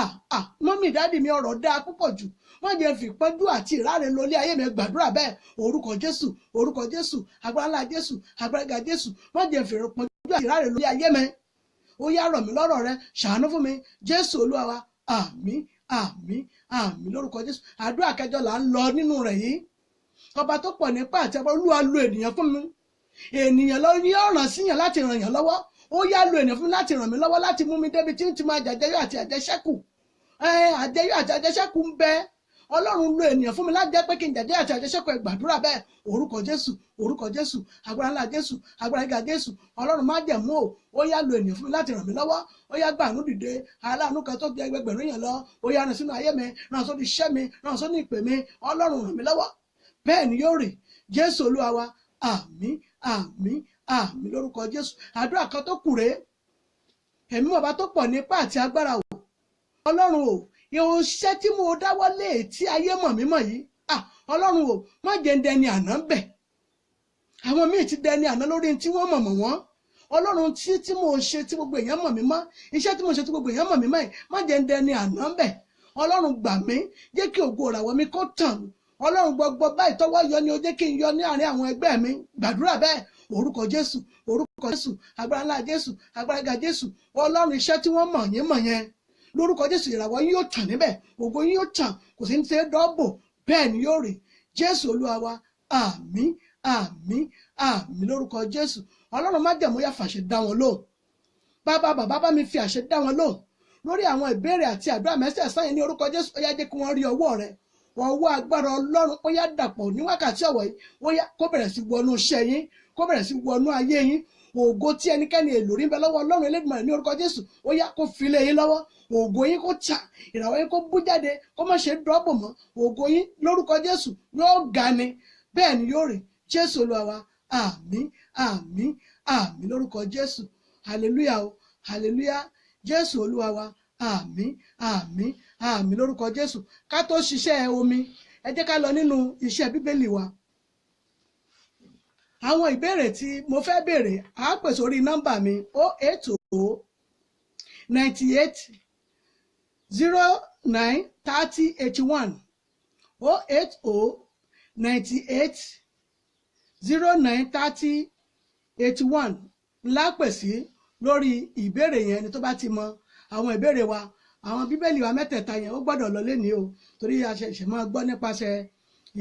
mọ́mì dáàdì mi, ọ̀rọ̀ dà púpọ̀ jù. Má jẹ́ fìpọ́njú àti ìráre lólé ayé mi. Gbàdúrà bẹ́ẹ̀. Orúkọ Jésù, orúkọ Jésù, agbára ńlá Jésù, agbára gíga Jésù, má jẹ́ fìpọ́njú àti ìráre lólé ayé mi. Ó yá, rọ̀ mí lọ́rọ̀ rẹ, ṣàánú fún mi. Jésù Olúwa wa, àmín, àmín, àmín lórúkọ Jésù. Àdúrà kẹjọ là ń lọ nínú rẹ̀ yìí. Ọba tó pọ̀ nípa àti agbára, Olúwa, lo ènìyàn fún mi. Ènìyàn lọ ní ọ̀ràn síyàn láti ràn yàn lọ́wọ́. Ó yá, lo ènìyàn fún mi láti ràn mí lọ́wọ́, láti mú mi débi tí ń ti máa jàjẹyọ àti àjẹṣẹ́kù. Àjẹyọ àti àjẹṣẹ́kù ń bẹ. Ọlọ́run, lo ènìyàn fún mi láti jẹ́ pé kí n jàjẹ́ àti àjẹṣẹ́kù. Ẹ gbàdúrà bẹ́ẹ̀. Orúkọ Jésù, orúkọ Jésù, agbára ńlá Jésù, agbára gíga Jésù, Ọlọ́run májẹ̀mú o, ó yá, lo ènìyàn fún mi láti ràn mí lọ́wọ́. Ó yá, gbà àánú dìde, aláàánú kan tó jẹ́ ẹgbẹgbẹ̀rún èèyàn lọ. Ó yá, ràn sínú ayé mi, ràn sórí iṣẹ́ mi, ràn sórí ìpè mi. Ọlọ́run, ràn mí lọ́wọ́. Bẹ́ẹ̀ ni yóò rì. Jésù Olúwa wa, àmín, àmín, àmín lórúkọ Jésù. Àdúrà kan tó kù rèé. Ẹ̀mí ọba tó pọ̀ nípa àti agbára o, Ọlọ́run o, iṣẹ́ tí mo dáwọ́ lé tí ayé mọ̀ mí mọ̀ yìí, Ọlọ́run o, má jẹ́ ń dẹni àná ń bẹ̀. Àwọn míì ti dẹni àná lórí tí wọ́n mọ̀ mọ̀ wọ́n. Ọlọ́run, tí mo ṣe tí gbogbo èèyàn mọ̀ mí mọ́, iṣẹ́ tí mo ṣe tí gbogbo èèyàn mọ̀ mí mọ́ yìí, má jẹ́ ń dẹni àná ń bẹ̀. Ọlọ́run, gbà mí, jẹ́ kí ògo ìràwọ̀ mi kó tàn. Ọlọ́run, gbogbo báyìí tọwọ́ yọ ni o, jẹ́ kí n yọ ní àárín àwọn ẹgbẹ́ mi. Gbàdúrà bẹ́ẹ̀. Orúkọ Jésù, orúkọ Jésù, agbára ńlá Jésù, agbára gíga Jésù. Ọlọ́run, iṣẹ́ tí wọ́n mọ̀ yín mọ̀ yẹn, lórúkọ Jésù, ìràwọ̀ yín yóò tàn níbẹ̀, ògo yín yóò tàn, kò sí ní ṣe dọ́bò. Bẹ́ẹ̀ ni yóò rí. Jésù Olúwa wa, àmín, àmín, àmín lórúkọ Jésù. Ọlọ́run májẹ̀mú, yá, fàṣẹ dá wọn lóhùn. Bàbá, bàbá, bá mi fi àṣẹ dá wọn lóhùn lórí àwọn ìbéèrè àti àdúrà mẹ́sẹ̀ẹ̀sán yẹn ní orúkọ Jésù. Ó yá, jẹ́ kí wọ́n rí ọwọ́ rẹ, ọwọ́ agbára Ọlọ́run. Ó yá, dàpọ̀ ní wákàtí ọ̀wọ̀ yìí. Ó yá, kó bẹ̀rẹ̀ sí wọnú iṣẹ́ yín, kó bẹ̀rẹ̀ sí wọnú ayé yín. Ògo tí ẹnikẹ́ni èlò rí ń bẹ lọ́wọ́ Ọlọ́run Elédùmarè ní orúkọ Jésù, ó yá, kó fi lé yín lọ́wọ́. Ògo yín kó tà, ìràwọ̀ yín kó bú jáde, kó má ṣe dọ́bò mọ́. Ògo yín lórúkọ Jésù yóò ga ni. Bẹ́ẹ̀ ni yóò rí. Jésù Olúwa wa, àmín, àmín, àmín lórúkọ Jésù. Hallelujah o, hallelujah. Jésù Olúwa wa, àmín, àmín, àmín lórúkọ Jésù. Ká tó ṣiṣẹ́ omi, ẹ jẹ́ ká lọ nínú iṣẹ́ Bíbélì wa. Àwọn ìbéèrè tí mo fẹ́ béèrè, á pè sórí nọ́mbà mi, 080 98 09 30 81, 080 98 09 30 81 ńlá pè sí lórí ìbéèrè yẹn. Ni tó bá ti mọ àwọn ìbéèrè wa, àwọn Bíbélì wa mẹ́tẹ̀ẹ̀ta yẹn, ó gbọ́dọ̀ lọ lénìí o, torí a ṣẹ̀ṣẹ̀ máa gbọ́ nípasẹ̀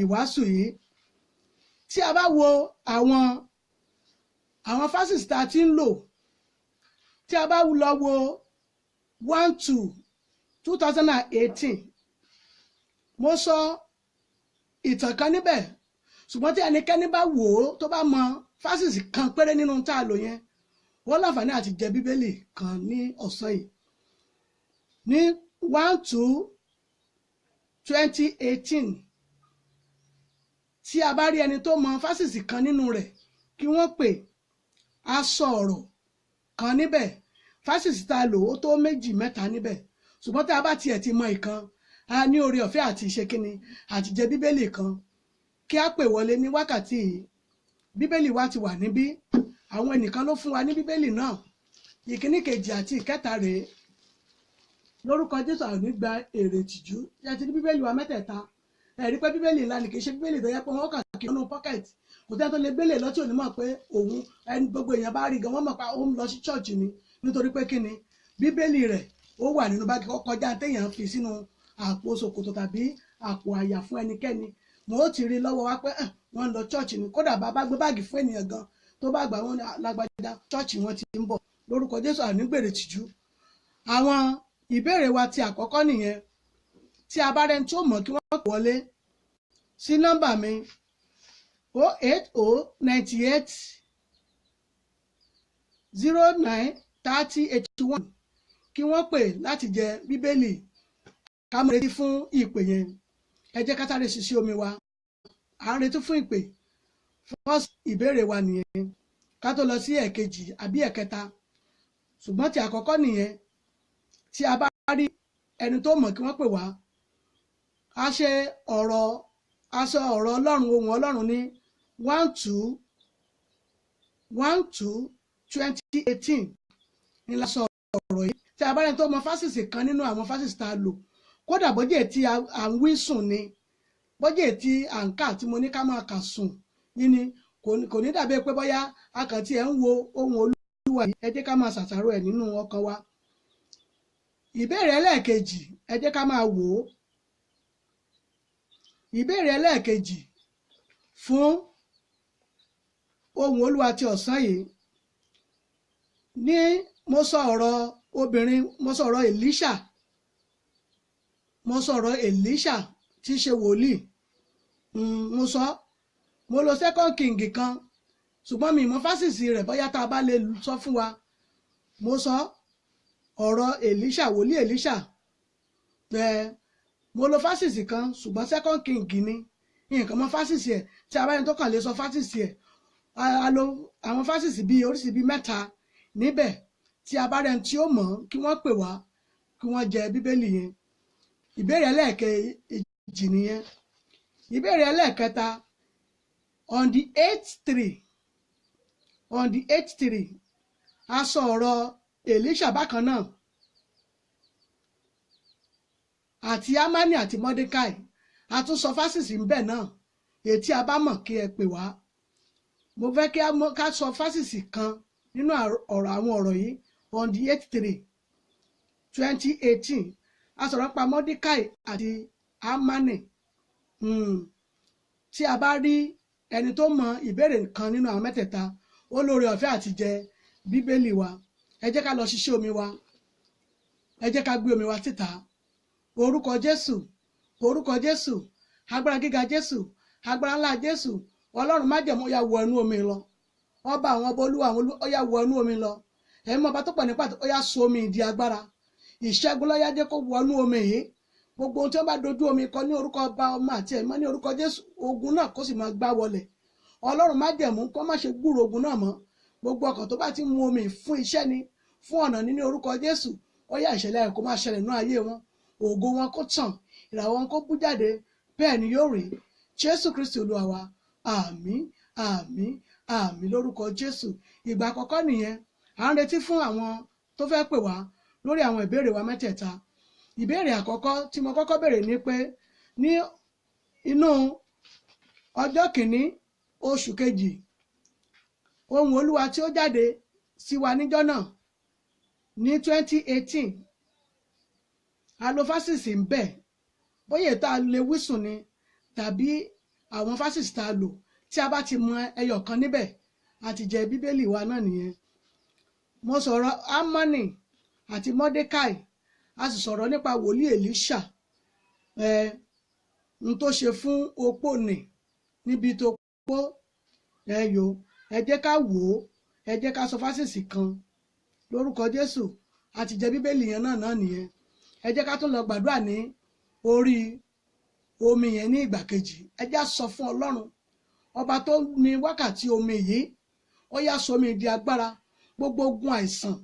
ìwàásù yìí. Tí a bá wo àwọn fásitì tá a ti ń lò, tí a bá lọ wo 1/2/2018, mo sọ ìtàn kan níbẹ̀, ṣùgbọ́n tí ẹnikẹ́ni bá wò ó, tó bá mọ fásitì kan péré nínú tá a lò yẹn, wọ́n láǹfààní àti jẹ Bíbélì kan ní ọ̀sán yìí. Ní 1/2/2018, tí a bá rí ẹni tó mọ fásitì kan nínú rẹ̀, kí wọ́n pè. Á sọ ọ̀rọ̀ kan níbẹ̀. Fásitì tá a lò, ó tó méjì mẹ́ta níbẹ̀, ṣùgbọ́n tí a bá tiẹ̀ ti mọ ìkan, a ní oore ọ̀fẹ́ àti ṣe kíni, àti jẹ Bíbélì kan. Kí a pè wọlé ní wákàtí yìí. Bíbélì wa ti wà níbí, àwọn ẹnìkan ló fún wa ní Bíbélì náà. Ìkíní, kejì àti ìkẹta rèé. Lórúkọ Jésù, àwọn ò ní gba èrè ìtìjú. Ṣe ti ní Bíbélì wa mẹ́tẹ̀ẹ̀ta? Ẹ̀rí pé Bíbélì ńlá ni, kì í ṣe Bíbélì tó yẹ pé wọ́n kà kí nínú pocket. Kò sẹ́ni tó lè gbélé lọ́tí òní mọ̀ pé òun ẹni. Gbogbo èèyàn bá rí gan, wọ́n mọ̀ pé òun lọ sí church ni, nítorí pé kíni, Bíbélì rẹ̀ ó wà nínú báàgì kọjá téèyàn fi sínú àpò ṣòkòtò tàbí àpò àyà fún ẹnikẹ́ni. Mo ó ti rí lọ́wọ́ wa pé wọ́n ń lọ church ni. Kódà bàbá gbé báàgì fún ènìyàn gan, tó bá gbà, wọ́n lágbájá, church wọn ti ń bọ̀. Lórúkọ Jésù, ànígbèrè tìjú. Àwọn ìbéèrè wa ti àkọ́kọ́ nìyẹn. Tí a bá rẹni tó mọ̀, kí wọ́n wọlé sí nọ́mbà mi, 080 98 09 30 81, kí wọ́n pè láti jẹ Bíbélì. Ká mọ̀ retí fún ìpè yẹn. Ẹ jẹ́ ká sáré ṣiṣẹ́ omi wa. À ń retí fún ìpè. First ìbéèrè wa nìyẹn, ká tó lọ sí ẹ̀kejì àbí ẹ̀kẹta, ṣùgbọ́n tí àkọ́kọ́ nìyẹn. Tí a bá rí ẹni tó mọ̀, kí wọ́n pè wá. A ṣe ọ̀rọ̀, a sọ ọ̀rọ̀ Ọlọ́run, ohùn Ọlọ́run ní 1/2/1/2/2018 ní la sọ ọ̀rọ̀ yìí. Tí a bá rẹ́ni tó mọ fásitì kan nínú àwọn fásitì tá a lò, kódà bọ́jẹ̀ tí à ń wí sùn ni, bọ́jẹ̀ tí à ń kà tí mo ní ká máa kà sùn yìí ni, kò ní dàbí pé bóyá a kàn tí ẹ̀ ń wo ohùn Olúwa yìí. Ẹ jẹ́ ká máa ṣàṣàrò ẹ̀ nínú ọkàn wa. Ìbéèrè ẹlẹ́ẹ̀kejì, ẹ jẹ́ ká máa wò ó. Ìbéèrè ẹlẹ́ẹ̀kejì fún ohùn Olúwa ti ọ̀sán yìí ní, mo sọ ọ̀rọ̀ obìnrin, mo sọ ọ̀rọ̀ Èlíṣà, mo sọ ọ̀rọ̀ Èlíṣà tí í ṣe wòlíì. Mo sọ, mo lo Second King kan, ṣùgbọ́n mi mọ fásitì rẹ̀, bóyá tá a bá lè sọ fún wa. Mo sọ ọ̀rọ̀ Èlíṣà, wòlíì Èlíṣà. Mo lo fásitì kan, ṣùgbọ́n Second King ni, nǹkan mọ fásitì ẹ̀. Tí a bá yẹn tó kàn lè sọ fásitì ẹ̀, a lo àwọn fásitì bíi oríṣi bíi mẹ́ta níbẹ̀. Tí a bá rẹ̀ tí ó mọ̀, kí wọ́n pè wá, kí wọ́n jẹ Bíbélì yẹn. Ìbéèrè ẹlẹ́ẹ̀kejì nìyẹn. Ìbéèrè ẹlẹ́ẹ̀kẹta, on the 8/3, a sọ ọ̀rọ̀ Èlíṣà bákan náà àti Amani àti Mordecai. A tún sọ fásitì ń bẹ̀ náà. Èyí tí a bá mọ̀, kí ẹ pè wá. Mo fẹ́ kí ká sọ fásitì kan nínú ọ̀rọ̀ àwọn ọ̀rọ̀ yìí. On the 8/3/2018, a sọ̀rọ̀ nípa Mordecai àti Amani. Tí a bá rí ẹni tó mọ ìbéèrè kan nínú àwọn mẹ́tẹ̀ẹ̀ta, ó lóore ọ̀fẹ́ àti jẹ Bíbélì wa. Ẹ jẹ́ ká lọ ṣiṣẹ́ omi wa, ẹ jẹ́ ká gbé omi wa síta. Orúkọ Jésù, orúkọ Jésù, agbára gíga Jésù, agbára ńlá Jésù, Ọlọ́run májẹ̀mú, ó yá wọ inú omi lọ. Ọba àwọn ọba, Olúwa àwọn olú, ó yá wọ inú omi lọ. Ẹ̀mí ọba tó pọ̀ nípa, ó yá so omi di agbára ìṣẹ́gun lọ́yá, jẹ́ kó wọ inú omi yìí. Gbogbo ohun tí wọ́n bá dojú omi kọ ní orúkọ Ọba, Ọmọ àti Ẹ̀mọ́, ní orúkọ Jésù, ogun náà kó sì máa gbá wọlẹ̀. Ọlọ́run májẹ̀mú, kó má ṣe gbúrò ogun náà mọ́. Gbogbo ọkàn tó bá ti mu omi fún iṣẹ́ ni, fún ọ̀nà ní orúkọ Jésù, ó yá, ìṣẹ̀lẹ̀ rẹ̀ kó máa ṣẹlẹ̀ nínú ayé wọn. Ògo wọn kó tàn, ìràwọ̀ wọn kó bú jáde. Bẹ́ẹ̀ ni yóò rí. Jésù Kristi Olúwa wa. Àmín, àmín, àmín lórúkọ Jésù. Ìgbà àkọ́kọ́ nìyẹn. À ń retí fún àwọn tó fẹ́ pè wá lórí àwọn ìbéèrè wa mẹ́tẹ̀ẹ̀ta. Ìbéèrè àkọ́kọ́ tí mo kọ́kọ́ béèrè ni pé ní inú ọjọ́ kìíní oṣù kejì, ohùn Olúwa tí ó jáde sí wa níjọ́ náà ní 2018, a lo fásitì ń bẹ̀, bóyá tá a lè wísùn ni tàbí àwọn fásitì tá a lò. Tí a bá ti mọ ẹyọ kan níbẹ̀, a ti jẹ Bíbélì wa náà nìyẹn. Mo sọ̀rọ̀ Amani àti Mordecai, a sì sọ̀rọ̀ nípa wòlíì Èlíṣà, ẹ n tó ṣe fún opó nì níbi tó pó ẹ yo. Ẹ jẹ́ ká wò ó, ẹ jẹ́ ká sọ fásitì kan. Lórúkọ Jésù, a ti jẹ Bíbélì yẹn náà nìyẹn. Ẹ jẹ́ ká tún lọ gbàdúrà ní orí omi yẹn ní ìgbà kejì. Ẹ jẹ́ á sọ fún Ọlọ́run ọba tó ní wákàtí omi yìí, ó yá, sọ omi di agbára. Gbogbo ogun àìsàn,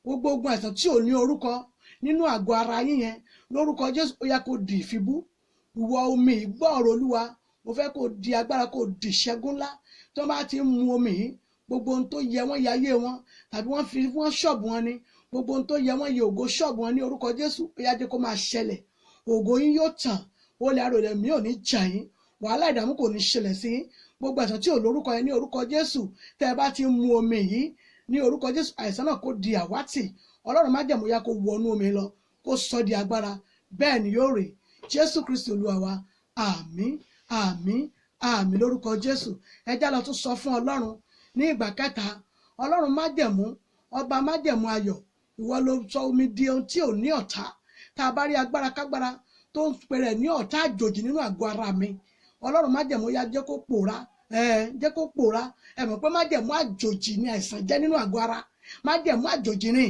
gbogbo ogun àìsàn tí ò ní orúkọ nínú àgọ́ ara yín yẹn, lórúkọ Jésù, ó yá, kó di ìfibú. Ìwọ omi yìí, gbọ́ ọ̀rọ̀ Olúwa. Mo fẹ́ kó di agbára, kó di ìṣẹ́gun ńlá. Tí wọ́n bá ti ń mu omi yìí, gbogbo ohun tó yẹ wọ́n yẹ ayé wọn, tàbí wọ́n fi wọ́n ṣọ́ọ̀bù wọn ni, gbogbo ohun tó yẹ wọ́n yẹ ògo ṣọ́ọ̀bù wọn, ní orúkọ Jésù, ó yá, jẹ́ kó máa ṣẹlẹ̀. Ògo yín yóò tàn, olè arò rẹ̀ mi ò ní jà yín, wàhálà ìdààmú kò ní ṣẹlẹ̀ sí yín. Gbogbo àìsàn tí ò lórúkọ yẹn, ní orúkọ Jésù, tẹ́ ẹ bá ti ń mu omi yìí, ní orúkọ Jésù, àìsàn náà kó di àwátì. Ọlọ́run májẹ̀mú, yá, kó wọnú omi lọ, kó sọ di agbára. Bẹ́ẹ̀ ni yóò rí. Jésù Kristi Olúwa wa. Àmín, àmín, àmín lórúkọ Jésù. Ẹ já lọ tún sọ fún Ọlọ́run ní ìgbà kẹta. Ọlọ́run májẹ̀mú, ọba májẹ̀mú ayọ̀, ìwọ ló sọ omi di ohun tí ò ní ọ̀tá. Tá a bá rí agbára kágbára tó ń pèrè ní ọ̀tá àjòjì nínú àgọ́ ara mi, Ọlọ́run májẹ̀mú, yá, jẹ́ kó pòórá, ẹ jẹ́ kó pòórá. Ẹ mọ̀ pé májẹ̀mú àjòjì ni àìsàn jẹ́ nínú àgọ́ ara. Májẹ̀mú àjòjì ni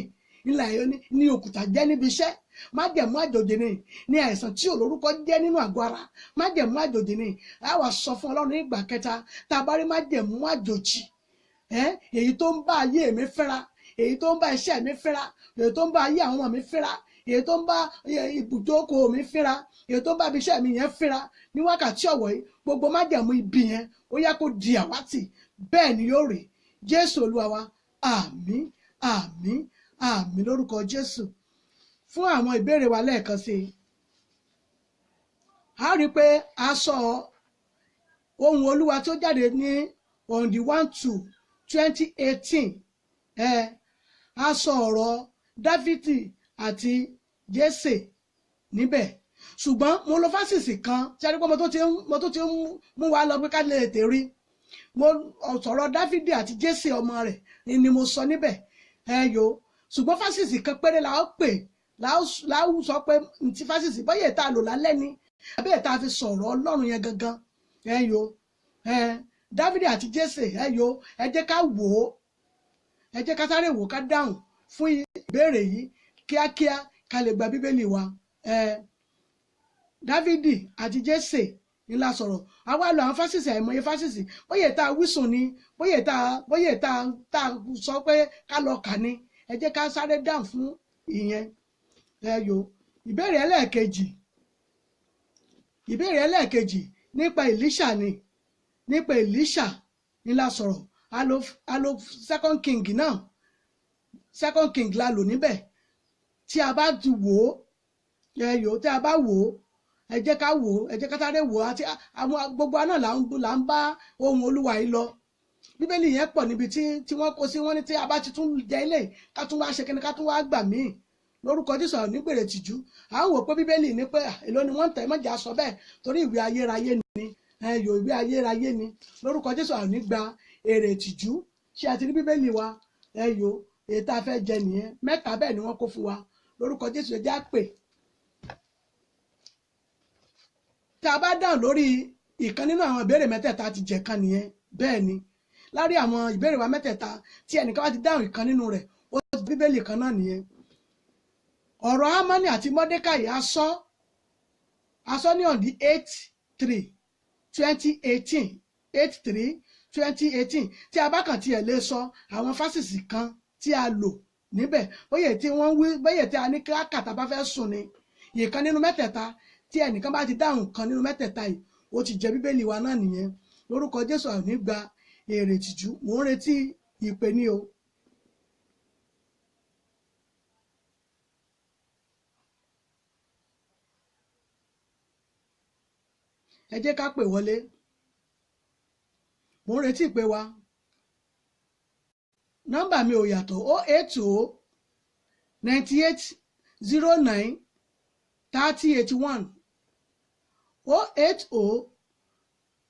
ilẹ̀ ní òkúta jẹ́ níbi iṣẹ́. Májẹ̀mú àjòjì ni àìsàn tí olórúkọ jẹ́ nínú àgọ́ ara. Májẹ̀mú àjòjì ni. A wá sọ fún Ọlọ́run ní ìgbà kẹta, tá a bá rí májẹ̀mú àjòjì èyí tó ń bá ayé mi fínra, èyí tó ń bá iṣẹ́ mi fínra, èyí tó ń bá ayé àwọn ọmọ mi fínra. èyí tó ń bá ibùjókòó mi fínra, èyí tó ń bá ibiṣẹ́ mi yẹn fínra ní wákàtí ọ̀wọ̀ yìí, gbogbo májẹ̀mú ibi yẹn ó yá kó di àwátì. Bẹ́ẹ̀ ni yóò rí. Jésù Olúwa wa, àmín, àmín, àmín lórúkọ Jésù. Fún àwọn ìbéèrè wa lẹ́ẹ̀kan sí i, a rí i pé a sọ ohun Olúwa tó jáde ní on the 1/2/2018. A sọ ọ̀rọ̀ Dáfídì àti Jésè níbẹ̀, ṣùgbọ́n mo lọ fásìsì kan tí a rí pé mo tó ti ń mú wa lọ pé ká lè tètè rí. Mo sọ̀rọ̀ Dáfídì àti Jésè ọmọ rẹ̀ ni mo sọ níbẹ̀ yo. Ṣùgbọ́n fásìsì kan péré la ó pè, la ó sọ pé ntí fásìsì bóyá ìta lò lálẹ́ ni àbí ìta fi sọ̀rọ̀ Ọlọ́run yẹn gangan yo. Dáfídì àti Jésè yo, ẹ jẹ́ ká wò ó, ẹ jẹ́ ká sáré wò ó, ká dáhùn fún ìbéèrè yìí kíákíá ká lè gba Bíbélì wa. Dáfídì àti Jésè ni la sọ̀rọ̀. A wá lọ àwọn fásìsì, àìmọye fásìsì, bóyá ìta wísùn ni, bóyá ìta tá a sọ pé ká lọ kà ni. Ẹ jẹ́ ká sáré dáhùn fún ìyẹn yo. Ìbéèrè ẹlẹ́ẹ̀kejì, nípa Èlíṣà ni, nípa Èlíṣà ni la sọ̀rọ̀. A lo Second King náà, Second King la lò níbẹ̀. Tí a bá ti wò ó yo, tí a bá wò ó, ẹ jẹ́ ká wò ó, ẹ jẹ́ ká sáré wò ó. Àti àwọn gbogbo àná là ń bá ohun Olúwa yìí lọ. Bíbélì yẹn pọ̀ níbi tí wọ́n kó sí. Wọ́n ní tí a bá ti tún jẹ ilé, ká tún wá ṣe kíni, ká tún wá gbà míì lórúkọ Jésù. Àwọn onígbèrè tìjú. À ń wò pé Bíbélì ní pé èló ni wọ́n ń tẹ̀, mọ́jà sọ bẹ́ẹ̀ torí ìwé ayérayé ni yo, ìwé ayérayé ni. Lórúkọ Jésù, àwọn onígbà èrè tìjú. Ṣé a ti rí Bíbélì wa yo? Èyí tá a fẹ́ jẹ nìyẹn, mẹ́ta bẹ́ẹ̀ ni wọ́n kó fún wa. Lórúkọ Jésù, ẹ jẹ́ á pè. Tá a bá dáhùn lórí ìkan nínú àwọn ìbéèrè mẹ́tẹ̀ẹ̀ta, ti jẹ kan nìyẹn. Bẹ́ẹ̀ ni, lárí àwọn ìbéèrè wa mẹ́tẹ̀ẹ̀ta, tí ẹnìkan bá ti dáhùn ìkan nínú rẹ̀, ó ti Bíbélì kan náà nìyẹn. Ọ̀rọ̀ Hámánì àti Mọ́dékàì a sọ ní on the 8/3/2018, 8/3/2018. Tí a bá kàn tiẹ̀ lè sọ àwọn fásìsì kan tí a lò níbẹ̀, bóyá tí wọ́n wí, bóyá tí a ní kíláàkà tá bá fẹ́ sùn ni, ìkan nínú mẹ́tẹ̀ẹ̀ta, tí ẹnìkan bá ti dáhùn kan nínú mẹ́tẹ̀ẹ̀ta yìí, ó ti jẹ Bíbélì wa náà nìyẹn. Lórúkọ Jésù, àwọn ò ní gba èrè tìjú. Mò ń retí ìpè ní o. Ẹ jẹ́ ká pè wọlé. Mò ń retí ìpè wa. Nọ́mbà mi ò yàtọ̀, 080 98 09 30 81, 080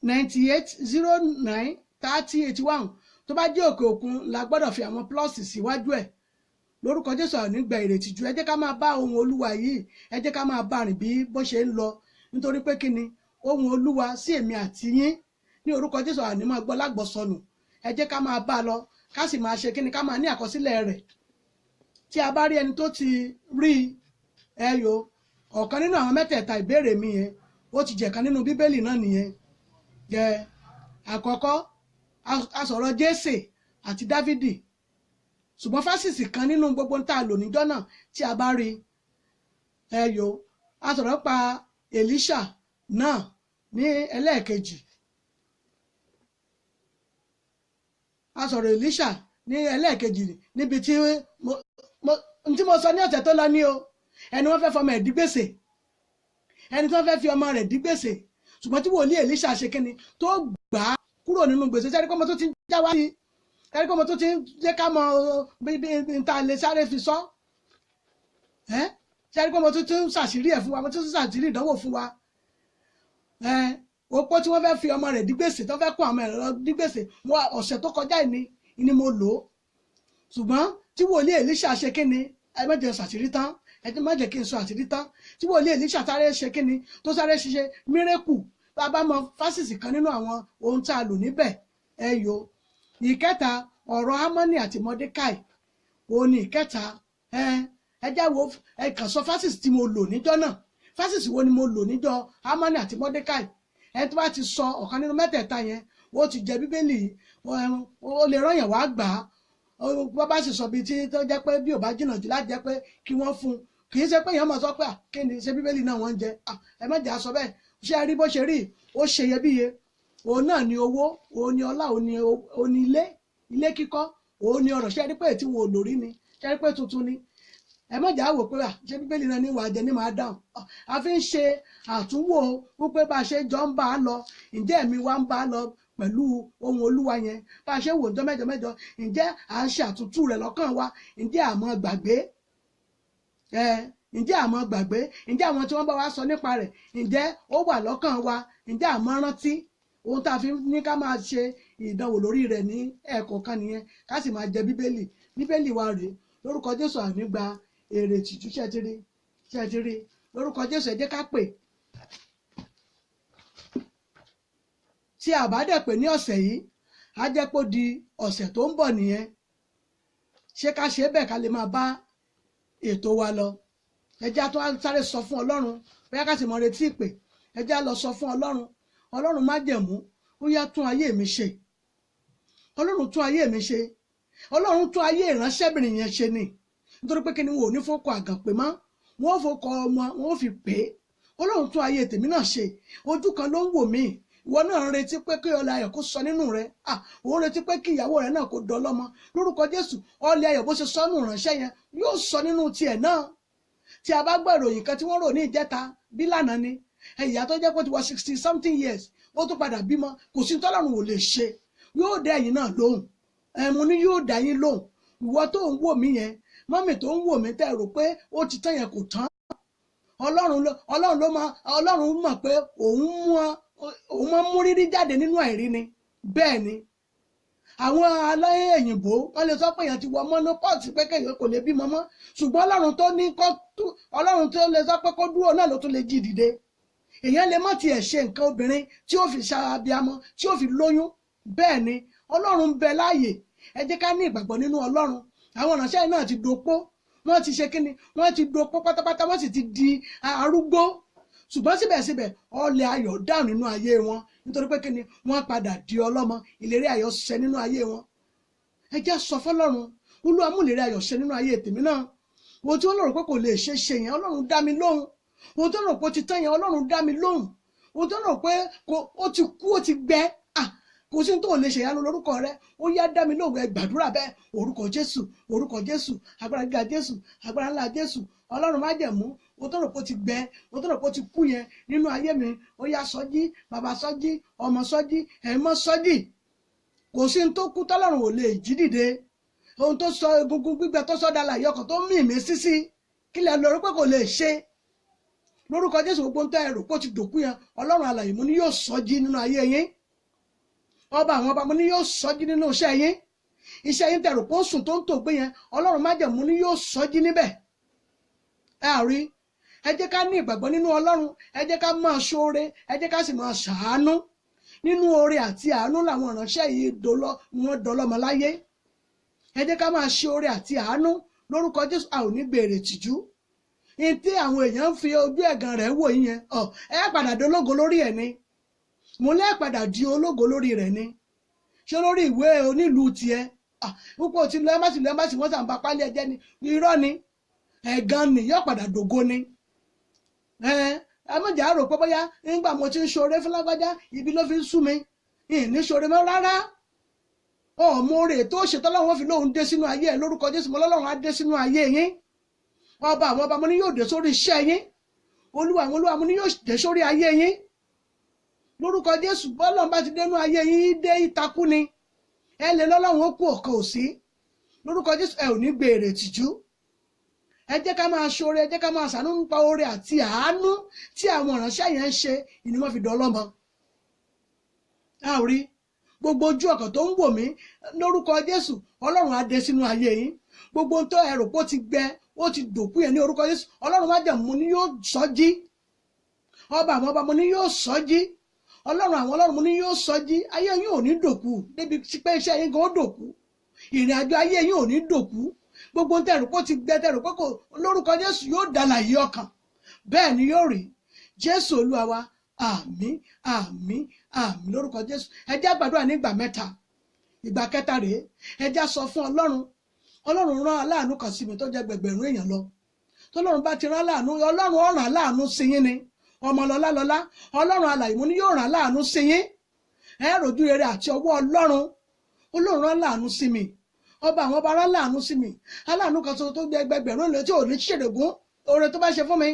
98 09 30 81. Tó bá jẹ́ òkè òkun la gbọ́dọ̀ fi àwọn plọ́ọ̀sì síwájú ẹ̀. Lórúkọ Jésù, àwọn onígbà ìrètí ju. Ẹ jẹ́ ká máa bá ohun Olúwa yìí, ẹ jẹ́ ká máa bá rìn bí bó ṣe ń lọ, nítorí pé kí ni ohun Olúwa sí èmi àti yín ní orúkọ Jésù, àwọn onímọ̀ gbọ́ lágbọ̀sọnù. Ẹ jẹ́ ká máa bá a lọ, ká sì máa ṣe kí ni, ká máa ní àkọsílẹ̀ rẹ̀. Tí a bá rí ẹni tó ti rí ẹ yo ọ̀kan nínú àwọn mẹ́tẹ̀ẹ̀ta ìbéèrè mi yẹn, ó ti jẹ̀kan nínú Bíbélì náà nìyẹn. Jẹ́ àkọ́kọ́, a sọ̀rọ̀ Jésè àti Dáfídì, ṣùgbọ́n fásìsì kan nínú gbogbo tá a lò níjọ́ náà tí a bá rí ẹ yo, a sọ̀rọ̀ pa Èlíṣà náà ní ẹlẹ́ẹ̀kejì. A sọ̀rọ̀ Èlíṣà ní ẹlẹ́ẹ̀kejì níbi tí mo sọ ní ọ̀sẹ̀ tó lọ ní o. Ẹni wọ́n fẹ́ fọmọ ẹ̀ dí gbèsè, ẹni tí wọ́n fẹ́ fi ọmọ rẹ̀ dí gbèsè, ṣùgbọ́n tí wòlíì Èlíṣà ṣe kíni tó gbà á kúrò nínú gbèsè. Sẹ́ni pé mo tó ti ń já wá sí, sẹ́ni pé mo tó ti ń jẹ́ ká mọ bí n ta lè sáré fi sọ ẹ́, sẹ́ni pé mo tó ti ń ṣàṣírí ẹ̀ fún wa, mo tó ti ń ṣàṣírí ìdánwò fún wa. Opó tí wọ́n fẹ́ fi ọmọ rẹ̀ dí gbèsè, tó fẹ́ kó àwọn ẹ̀rọ dí gbèsè, ọ̀sẹ̀ tó kọjá ni mo lò ó. Ṣùgbọ́n tí wòlíì Èlíṣà ṣe kíni, ẹ má jẹ́ ṣàṣírí tán, ẹ má jẹ́ kí n sọ àṣírí tán. Tí wòlíì Èlíṣà sáré ṣe kíni, tó sáré ṣiṣẹ́ mírèkù, bá a bá mọ fásìsì kan nínú àwọn ohun tá a lò níbẹ̀ ẹ yo. Ìkẹta, ọ̀rọ̀ Hámánì àti Mọ́dékàì, òun ni ìkẹta. Ẹ já wo, ẹ kàn sọ fásìsì tí mo lò níjọ́ náà. Fásìsì wo ni mo lò níjọ́ Hámánì àti Mọ́dékàì? Ẹ tó bá ti sọ ọ̀kan nínú mẹ́tẹ̀ẹ̀ta yẹn, ó ti jẹ Bíbélì, ó lè rán yàn wá gbà á. Bó bá sì sọ bíi tí tó jẹ́ pé bí ò bá jìnnà jù láti jẹ́ pé kí wọ́n fún un, Kì í ṣe pé èèyàn máa sọ pé kí ni ṣe bíbélì náà wọ́n ń jẹ. Ẹ má jà sọ bẹ́ẹ̀. Ṣé ẹ rí bó ṣe rí? Ó ṣe iyebíye. Òun náà ni owó, òun ni ọlá, òun ni ilé, ilé kíkọ́, òun ni ọrọ̀. Ṣé ẹ rí pé tí wọn ò lórí ni? Ṣé ẹ rí pé tuntun ni? Ẹ má jà wò pé ṣé bíbélì náà ní wàá jẹ ní màá dáhùn. A fi ń ṣe àtúnwò wípé bá a ṣe jọ ń bá a lọ, ǹjẹ́ ẹ̀mí wa ń bá a lọ pẹ̀lú ohun Olúwa yẹn? Bá a ṣe wò ọjọ́ mẹ́jọ mẹ́jọ, ǹjẹ́ à ń ṣe àtúntò rẹ̀ lọ́kàn wa? Ǹjẹ́ àmọ́ gbàgbé? Ǹjẹ́ àmọ́ gbàgbé? Ǹjẹ́ àwọn tí wọ́n bá wa sọ nípa rẹ̀, ǹjẹ́ ó wà lọ́kàn wa? Ǹjẹ́ àmọ́ rántí? Ohun tá a fi ní ká máa ṣe ìdánwò lórí rẹ̀ ní ẹ̀ẹ̀kọ̀ọ̀kan nìyẹn, ká sì máa jẹ bíbélì. Bíbélì wa rèé. Lórúkọ Jésù, àní gba èrè ìtìjú. Ṣẹ́tìrí ṣẹ́tìrí. Lórúkọ Jésù, ẹ jẹ́ ká pè. Tí a bá dẹ̀ pè ní ọ̀sẹ̀ yìí, á jẹ́ kó di ọ̀sẹ̀ tó ń bọ̀ nìyẹn. Ṣé ká ṣe bẹ́ẹ̀ ká lè máa bá ètò wa lọ? Ẹ jẹ́ á tún sáré sọ fún Ọlọ́run, bóyá ká sì mọ retí ìpè. Ẹ jẹ́ á lọ sọ fún Ọlọ́run. Ọlọ́run májẹ̀mú, ó yá tún ayé mi ṣe. Ọlọ́run tún ayé mi ṣe. Ọlọ́run tún ayé ìránṣẹ́bìnrin yẹn ṣe ni. Nítorí pé kí ni wọn ò ní fọkọ àgàn pè mọ́, wọn ò fọkọ ọmọ, wọn ò fi pè é. Ọlọ́run tún ayé tèmi náà ṣe. Ojú kan ló ń wò mí. Ìwọ náà ń retí pé kí ọlẹ̀ ayọ̀ kó sọ nínú rẹ. Òun retí pé kí ìyàwó rẹ náà kó dọlọ́mọ. Lórúkọ Jésù, ọlẹ̀ ayọ̀ bó ṣe sọ nínú ìránṣẹ́ yẹn yóò sọ nínú tiẹ̀ náà. Tí a bá gbọ́ ìròyìn kan tí wọ́n rò ní ìjẹta bí lánàá ni, ìyá tó jẹ́ pé ó ti wọ 60 something years, ó tún padà bímọ. Kò sí tọ́lọ́run ò lè ṣe. Yóò dá ẹ̀yin náà lóhùn. Mo ní yóò dá yín lóhùn. Ìwọ tó ń wò mí yẹn, mọ́mì tó ń wò mí, tẹ́ rò pé ó ti tán yẹn, kò tán. Ọlọ́run mọ̀ pé òun máa ń mú rírí jáde nínú àìrí ni. Bẹ́ẹ̀ ni àwọn aláyé òyìnbó wọ́n lè sọ pé èèyàn ti wọ monopause, pé kéèyàn kò lè bímọ mọ́, ṣùgbọ́n Ọlọ́run tó ní kó Ọlọ́run tó lè sọ pé kó dúró náà ló tún lè jí dìde. Èèyàn lè má tiẹ̀ ṣe nǹkan obìnrin tí ó fi ṣàbíamọ, tí ó fi lóyún. Bẹ́ẹ̀ ni Ọlọ́run ń bẹ láàyè. Ẹ jẹ́ ká ní ìgbàgbọ́ nínú Ọlọ́run. Àwọn ìránṣẹ́ náà ti dopó, wọ́n ti ṣe kíni, wọ́n ti dopó pátápátá, wọ́n sì ti di arúgbó, ṣùgbọ́n síbẹ̀síbẹ̀ ọlẹ̀ ayọ̀ dáhùn nínú ayé wọn. Nítorí pé kíni, wọ́n padà di ọlọ́mọ. Ìlérí ayọ̀ ṣẹ nínú ayé wọn. Ẹ jẹ́ sọ fọ́lọ́run, Olúwa mú ìlérí ayọ̀ ṣẹ nínú ayé tèmi náà. Ohun tí wọ́n lérò pé kò lè ṣe ṣe yẹn, Ọlọ́run dá mi lóhùn. Ohun tó rò pé ó ti tán yẹn, Ọlọ́run dá mi lóhùn. Ohun tó rò pé ó ti kú, ó ti gbẹ, kò sí tó lè ṣèyanu lórúkọ rẹ, ó yá dá mi lóhùn. Ẹ gbàdúrà bẹ́ẹ̀. Orúkọ Jésù, orúkọ Jésù, agbára gíga Jésù, agbára ńlá Jésù, Ọlọ́run májẹ̀mú, ohun tó rò pé ó ti gbẹ, ohun tó rò pé ó ti kú yẹn nínú ayé mi, ó yá sọjí, bàbá sọjí, ọmọ sọjí, ẹ̀mọ́ sọjí. Kò sí tó kú tọ́lọ́run ò lè jí dìde. Ohun tó sọ egungun gbígbẹ tó sọ dàlà yọkàn tó mì mí sísí, kí lẹ lórí pé kò lè ṣe? Lórúkọ Jésù, gbogbo ń tẹ́ ẹrù kó ti dòkú yẹn, Ọlọ́run alààyè mo ní yóò sọjí nínú ayé yín. Ọba àwọn ọba mo ní yóò sọjí nínú iṣẹ́ yín. Iṣẹ́ yín tẹ̀rù kó sùn tó ń tò gbé yẹn, Ọlọ́run májẹ̀mú ní yóò sọjí níbẹ̀. Ẹ rí, ẹ jẹ́ ká ní ìgbàgbọ́ nínú Ọlọ́run. Ẹ jẹ́ ká máa ṣoore, ẹ jẹ́ ká sì máa ṣàánú. Nínú oore àti àánú làwọn ìránṣẹ́ yìí wọ́n dọlọ́mọ láyé. Ẹ jẹ́ ká máa ṣe oore àti àánú. Lórúkọ Jésù, a ò ní béèrè tìjú. Tí àwọn èèyàn ń fi ojú ẹ̀gàn rẹ̀ wò yín yẹn, ẹ padà di ológo lórí ẹ̀ ni. Mo lẹ́ padà di ológo lórí rẹ̀ ni. Ṣé lórí ìwé onílùú tiẹ̀ púpọ̀ tí lọ ẹ́mbàsì lọ ẹ́mbàsì, wọ́n sàǹbà pálí ẹ̀jẹ̀ ni? Irọ́ ni, ẹ̀gàn ni yóò padà dògo ni. Ẹ má jẹ́ á rò pé bóyá nígbà mo ti ń ṣoore fún lágbájá, ibi ló fi ń sú mi, ìní ṣoore mọ́ rárá. Ọmọ rẹ̀ tó ṣètò Ọlọ́run fi lóhun dé sínú ayé ẹ. Lórúkọ Jésù, mo lọ́lọ́run á dé sínú ayé yín. Ọba àwọn ọba mo ní yóò dé sórí iṣẹ́ yín. Olúwa àwọn olúwa mo ní yóò dé sórí ayé yín. Lórúkọ Jésù, bọ́lọ́run bá ti dénú ayé yín, dé ìtakú ni ẹ lè lọ́lọ́run ó kú ọ̀kan ò sí. Lórúkọ Jésù, ẹ ò ní gbèrè tìjú. Ẹ jẹ́ ká máa ṣoore, ẹ jẹ́ ká máa ṣàánú. Nípa oore àti àánú tí àwọn ìránṣẹ́ yẹn ń ṣe ni wọ́n fi dọ́lọ́mọ. A ò rí gbogbo ojú ọkàn tó ń wò mí, lórúkọ Jésù, Ọlọ́run á dé sínú ayé yín. Gbogbo ohun tó ẹrù pé ó ti gbẹ, ó ti dòkú yẹn, ní orúkọ Jésù, Ọlọ́run májẹ̀mú ni yóò sọjí. Ọba àwọn ọba mo ní yóò sọjí. Ọlọ́run àwọn ọlọ́run mo ní yóò sọjí. Ayé yín ò ní dòkú débi pé iṣẹ́ yín gan ó dòkú. Ìrìn àjò ayé yín ò ní dòkú. Gbogbo ohun tẹ̀rù pé ó ti gbẹ, tẹ̀rù pé kò, lórúkọ Jésù, yóò dàlàyé ọkàn. Bẹ́ẹ̀ ni yóò rí. Jésù Olúwa wa. Àmín, àmín, àmín lórúkọ Jésù. Ẹ jẹ́ gbàdúrà ní ìgbà mẹ́ta. Ìgbà kẹta rèé. Ẹ jẹ́ sọ fún Ọlọ́run. Ọlọ́run rán aláàánú kan sí mi tó jẹ́ gbẹgbẹ̀rún èèyàn lọ. Tọ́lọ́run bá ti rán láàánú, Ọlọ́run ó rán láàánú sí yín ni. Ọmọlọ́lá lọ́lá, Ọlọ́run alààyè mo ní yóò rán láàánú sí yín. Ẹ rojú rere àti ọwọ́ Ọlọ́run. Ọlọ́run rán láàánú sí mi. Ọba àwọn ọba rán láàánú sí mi. Aláàánú kan ṣoṣo tó gbé ẹgbẹgbẹ̀rún ènìyàn tí ò ní ṣèrègún oore tó bá ṣe fún mi.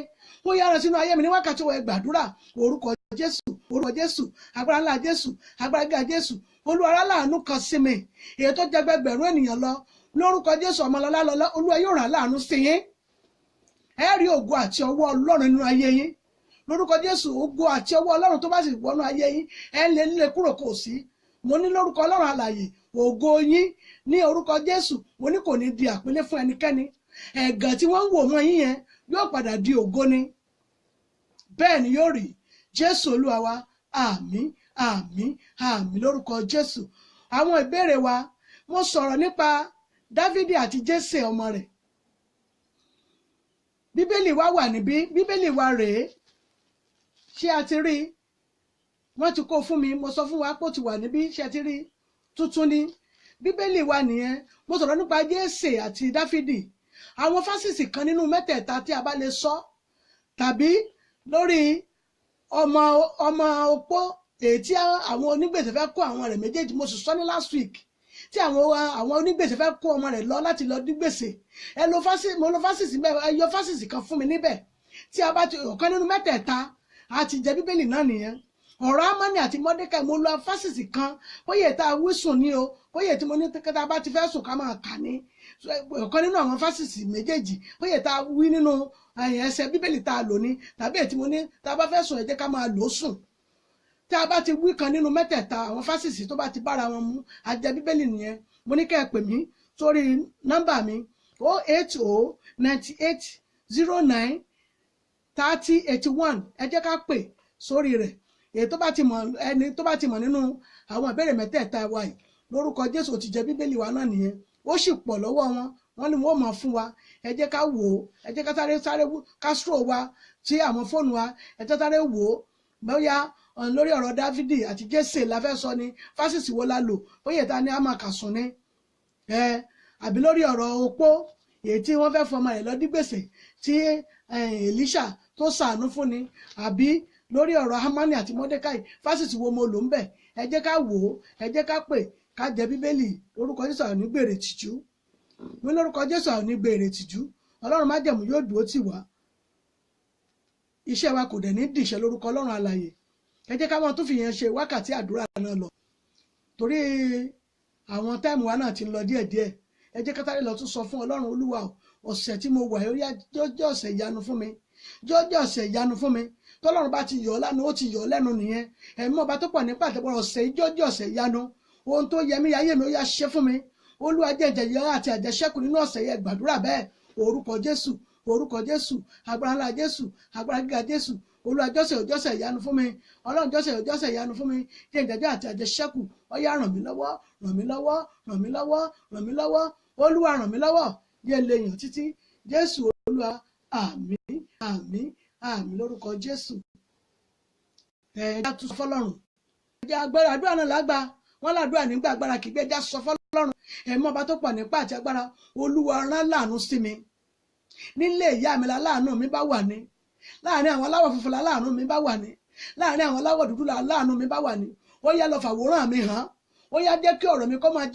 Ó yára sínú ayé mi ní wákàtí wọ, ẹ gbàdúrà. Orúkọ Jésù, orúkọ Jésù, agbára ńlá Jésù, agbára gíga Jésù. Olúwa rán láàánú kan sí mi, èyí tó jẹ ẹgbẹgbẹ̀rún ènìyàn lọ. Lórúkọ Jésù, Ọmọlọ́lá lọ́lá, Olúwa yóò rán láàánú sí yín. Ẹ rí ògo àti ọwọ́ Ọlọ́run nínú ayé yín. Lórúkọ Jésù, ògo àti ọwọ́ Ọlọ́run tó bá sì wọnú ayé yín, ẹ lè nílé kúrò kò sí. Mo ní lórúkọ Ọlọ́run alààyè, ògo yín ní orúkọ Jésù, mo ní kò ní di àpélé fún ẹnikẹ́ni. Ẹ̀gàn tí wọ́n ń wò mọ́ yín yẹn yóò padà di ògo ni. Bẹ́ẹ̀ ni yóò rí. Jésù Olúwa wa, àmín, àmín, àmín lórúkọ Jésù. Àwọn ìbéèrè wa, mo sọ̀rọ̀ nípa Dávidi àti Jésè ọmọ rẹ̀. Bíbélì wa wà níbí, Bíbélì wa rèé. Ṣé a ti rí i? Wọ́n ti kó fún mi, mo sọ fún wa pé ó ti wà níbí. Ṣé a ti rí i? Tuntun ni. Bíbélì wa nìyẹn. Mo sọ̀rọ̀ nípa Jésè àti Dáfídì. Àwọn fásitì kan nínú mẹ́tẹ̀ẹ̀ta tí a bá lè sọ, tàbí lórí ọmọ opó èyí tí àwọn onígbèsè fẹ́ kó àwọn rẹ̀ méjèèjì. Mo sì sọ ní last week tí àwọn onígbèsè fẹ́ kó ọmọ rẹ̀ lọ láti lọ dígbèsè. Ẹ lo fásitì, mo lo fásitì bẹ́ẹ̀, ẹ yọ fásitì kan fún mi níbẹ̀. Tí a bá ti ọ̀kan nínú mẹ́tẹ̀ẹ̀ta, a ti jẹ Bíbélì náà nìyẹn. Ọ̀rọ̀ Ámánì àti Mọ́dékàì, mo lo fásitì kan, bóyá tá a wí sùn ní o, bóyá tí mo ní tá a bá ti fẹ́ sùn ká máa kà ní ọ̀kan nínú àwọn fásitì méjèèjì, bóyá tá a wí nínú ẹsẹ̀ Bíbélì tá a lò ní, tàbí èyí tí mo ní tá a bá fẹ́ sùn, ẹ jẹ́ ká máa lò ó sùn. Tá a bá ti wí kan nínú mẹ́tẹ̀ẹ̀ta àwọn fásitì tó bá ti bára wọn mu, a jẹ Bíbélì nìyẹn. Mo ní kẹ́ ẹ pè mí sórí nọ́mbà mi, 08098093081. Ẹ jẹ́ ká pè sórí rẹ̀. Èyí tó bá ti mọ̀, ẹni tó bá ti mọ̀ nínú àwọn ìbéèrè mẹ́tẹ̀ẹ̀ta wa yìí, lórúkọ Jésù, ó ti jẹ Bíbélì wa náà nìyẹn. Ó sì pọ̀ lọ́wọ́ wọn, wọ́n ní wọ́n mọ̀ fún wa. Ẹ jẹ́ ká wò ó, ẹ jẹ́ ká sáré sáré kásírò wa tí àwọn fóònù wa, ẹ jẹ́ sáré wò ó. Bóyá lórí ọ̀rọ̀ Dáfídì àti Jésè la fẹ́ sọ ni, fásitì wo la lò, bóyá ìta ni a máa kà sùn ni ẹ, àbí lórí ọ̀rọ̀ opó èyí tí wọ́n fẹ́ fọmọ rẹ̀ lọ dígbèsè tí Èlíṣà tó ṣàánú fún ni, àbí lórí ọ̀rọ̀ Hámánì àti Mọ́dékàì, fásitì wo mo lò ń bẹ̀. Ẹ jẹ́ ká wò ó, ẹ jẹ́ ká pè ká jẹ Bíbélì. Lórúkọ Jésù, àwọn onígbèrè tìjú ní lórúkọ Jésù, àwọn onígbèrè tìjú. Ọlọ́run májẹ̀mú yóò dúró tì wá. Iṣẹ́ wa kò dẹ̀ ní dìṣẹ́ lórúkọ Ọlọ́run alààyè. Ẹ jẹ́ ká wọn tún fi yẹn ṣe wákàtí àdúrà náà lọ, torí àwọn time wa náà ti ń lọ díẹ̀díẹ̀. Ẹ jẹ́ ká sáré lọ tún sọ fún Ọlọ́run. Olúwa o, ọ̀sẹ̀ tí mo wà yìí, ó yá, jọ́jọ́ ọ̀sẹ̀ ìyanu fún mi, jọ́jọ́ ọ̀sẹ̀ ìyanu fún mi. Tọ́lọ́run bá ti yọ̀ ọ́ lánàá, ó ti yọ̀ ọ́ lẹ́nu nìyẹn. Ẹ̀mí ọba tó pọ̀ nípa àtẹ̀pọ̀, ọ̀sẹ̀ yìí, jọ́jọ́ ọ̀sẹ̀ ìyanu, ohun tó yẹ mí ayé mi, ó yá, ṣe fún mi. Olúwa, jẹ́ ìjẹ̀yẹ àti àjẹṣẹ́kù nínú ọ̀sẹ̀ yẹn. Gbàdúrà bẹ́ẹ̀. Orúkọ Jésù, orúkọ Jésù, agbára ńlá Jésù, agbára gíga Jésù. Olúwa, jọ́sẹ̀ òjọ́sẹ̀ ìyanu fún mi. Ọlọ́run, jọ́sẹ̀ òjọ́sẹ̀ ìyanu fún mi. Jẹ́ ìjẹ́jẹ́ àti àjẹṣẹ́kù. Ó yá, ràn mí lọ́wọ́, ràn mí lọ́wọ́, ràn mí lọ́wọ́, ràn mí lọ́wọ́. Olúwa, ràn mí lọ́wọ́, yé lè yàn títí. Jésù Olúwa, àmín, àmín, àmín lórúkọ Jésù. Ẹ jẹ́ tún sọ fọ́lọ́run. Ẹ jẹ́ agbára àdúrà náà lágbá wọn ládùúrà nígbà agbára kì í gbé. Ẹjá sọ fọ́lọ́run. Ẹ̀mí ọba tó pọ̀ nípa àti agbára, Olúwa, rán láàánú sí mi. Nílé ìyá mi láàánú mi bá wà ní, láàrin àwọn aláwọ̀ funfun láàánú mi bá wà ní, láàrin àwọn aláwọ̀ dúdú láàánú mi bá wà ní. Ó yá, lọ fàwòrán mi hàn. Ó yá, jẹ́ kí ọ̀rọ̀ mi kó máa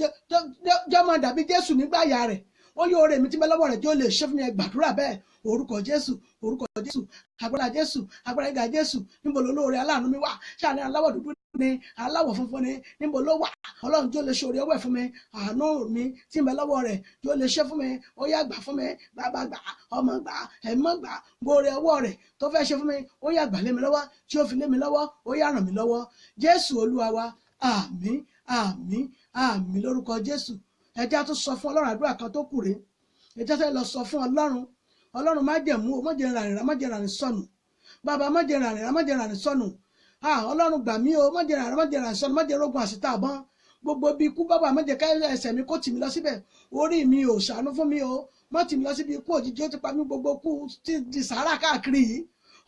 jẹ́ máa dàbí Jésù nígbà àyà rẹ̀. Ó yọ oore mi tí bẹ lọ́wọ́ rẹ̀ jẹ́ ó lè ṣe fún mi. Ẹ gbàdúrà bẹ́ẹ̀. Orúkọ Jésù, orúkọ Jésù, agbára Jésù, agbára gíga Jésù. Níbo lolóore aláàánú mi wà? Ṣáà aláwọ̀ dúdú ni, aláwọ̀ funfun ni? Níbo ló wà? Ọlọ́run, jó lè ṣe oore ọwọ́ ẹ̀ fún mi. Àánú mi tí ń bẹ lọ́wọ́ rẹ̀, jó lè ṣe fún mi. Ó yá, gbà fún mi. Bàbá gbà, ọmọ gbà, ẹ̀mọ́ gbà. Gbóore ọwọ́ rẹ̀ tó fẹ́ ṣe fún mi, ó yá, gbà lé mi lọ́wọ́, tí ó fi lé mi lọ́wọ́. Ó yá, ràn mí lọ́wọ́. Jésù Olúwa wa, àmín, àmín, àmín lórúkọ Jésù. Ẹjá tó sọ fún Ọlọ́run, àdúrà kan tó kù rèé. Ẹjá tó lọ sọ fún Ọlọ́run. Ọlọ́run májẹ̀mú o, má jẹ́ ràrìn, má jẹ́ ràrìn sọnù. Bàbá, má jẹ́ ràrìn, má jẹ́ ràrìn sọnù. Ah, Ọlọ́run, gbà mí o. Má jẹ́ ràrìn, má jẹ́ ràrìn sọnù. Má jẹ́ rógun àsìtá àbọ̀n. Gbogbo ibi ikú bàbá, má jẹ́ ká ẹsẹ̀ mi kó tì mí lọ síbẹ̀. Orí mi ò, ṣàánú fún mi o. Má tì mí lọ síbi ikú òjijì ó ti pa mí. Gbogbo ikú ti di sàárà káàkiri yìí,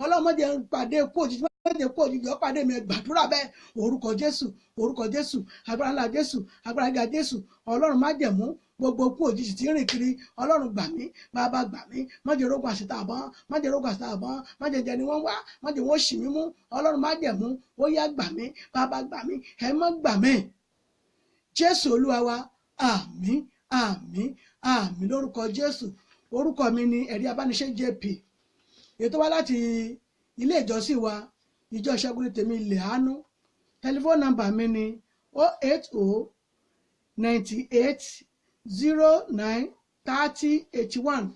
Ọlọ́run, má jẹ́ pàdé ikú òjijì. Má jẹ́ kó òjijì ó pàdé mi. Gbàdúrà bẹ́ẹ̀. Orúkọ Jésù, orúkọ Jésù, agbára ńlá Jésù, agbára gíga Jésù, Ọlọ́run májẹ̀mú, gbogbo kú òjijì tí ń rìn kiri, Ọlọ́run gbà mí, bàbá gbà mí, má jẹ́ rógun àṣetà àbọ̀n, má jẹ́ rógun àṣetà àbọ̀n, má jẹ́ jẹni wọ́n wá, má jẹ́ wọ́n ṣì mí mú, Ọlọ́run májẹ̀mú, ó yá gbà mí, bàbá gbà mí, ẹ má gbà mí. Jésù Olúwa wa, àmín, àmín, àmín lórúkọ Jésù. Orúkọ mi ni Ẹ̀rí Abániṣe JP. Ètò wa láti ilé ìjọsìn wa, ìjọ Ìṣẹ́gun ní tèmi ilẹ̀ àánú. Tẹlifóònù nọ́mbà mi ni 080 98 09 30 81.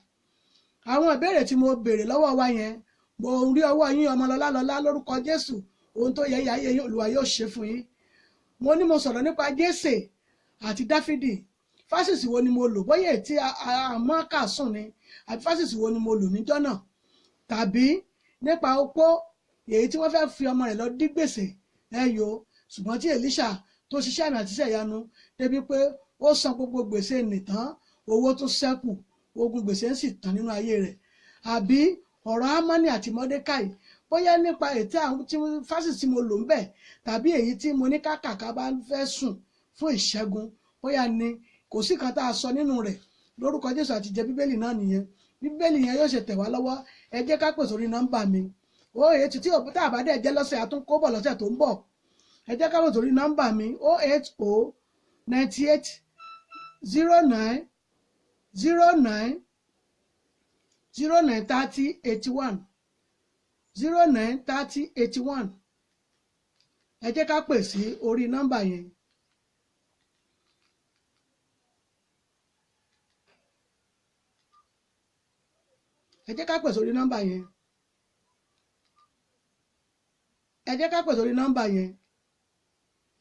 Àwọn ìbéèrè tí mo béèrè lọ́wọ́ wa yẹn, mo ń rí ọwọ́ yín, Ọmọlọ́lá lọ́lá lórúkọ Jésù, ohun tó yẹ ayé yín Olúwa yóò ṣe fún yín. Mo ní mo sọ̀rọ̀ nípa Jésè àti Dáfídì. Fásìsì wo ni mo lò? Bóyá èyí tí àmọ́ kà sùn ni, àbí fásìsì wo ni mo lò níjọ́ náà? Tàbí nípa opó èyí tí wọ́n fẹ́ fi ọmọ rẹ̀ lọ dí gbèsè ẹ̀yọ́, ṣùgbọ́n tí Èlíṣà tó ṣiṣẹ́ àmì àti iṣẹ́ ìyanu débi pé ó san gbogbo gbèsè nìtàn, owó tó ṣẹ́kù, ogun gbèsè ń sì tán nínú ayé rẹ̀. Àbí ọ̀rọ̀ Ámánì àti Mọ́dékàì, bóyá nípa ètí àwọn tí fásitì tí mo lò ń bẹ̀, tàbí èyí tí mo ní kàkàkà bá fẹ́ sùn fún ìṣẹ́gun, bóyá ni kò sí kan tá a sọ nínú rẹ̀ lórúkọ Jésù àti jẹ Bíbélì náà nìyẹn. Bíbélì yẹn yóò ṣe tẹ̀ wá lọ́wọ́. Ẹ jẹ́ ká pè sórí nọ́mbà mi. Ó èyí tí tá a bá dẹ̀ jẹ́ lọ́sẹ̀ àtúnkó bọ̀ lọ́sẹ̀ tó ń bọ̀. Ẹ jẹ́ ká pè sórí nọ́mbà mi 080 98 09 09 09 30 81 09 30 81. Ẹ jẹ́ ká pè sí orí nọ́mbà yẹn. Ẹ jẹ́ ká pè sórí nọ́mbà yẹn. Ẹ jẹ́ ká pè sórí nọ́mbà yẹn.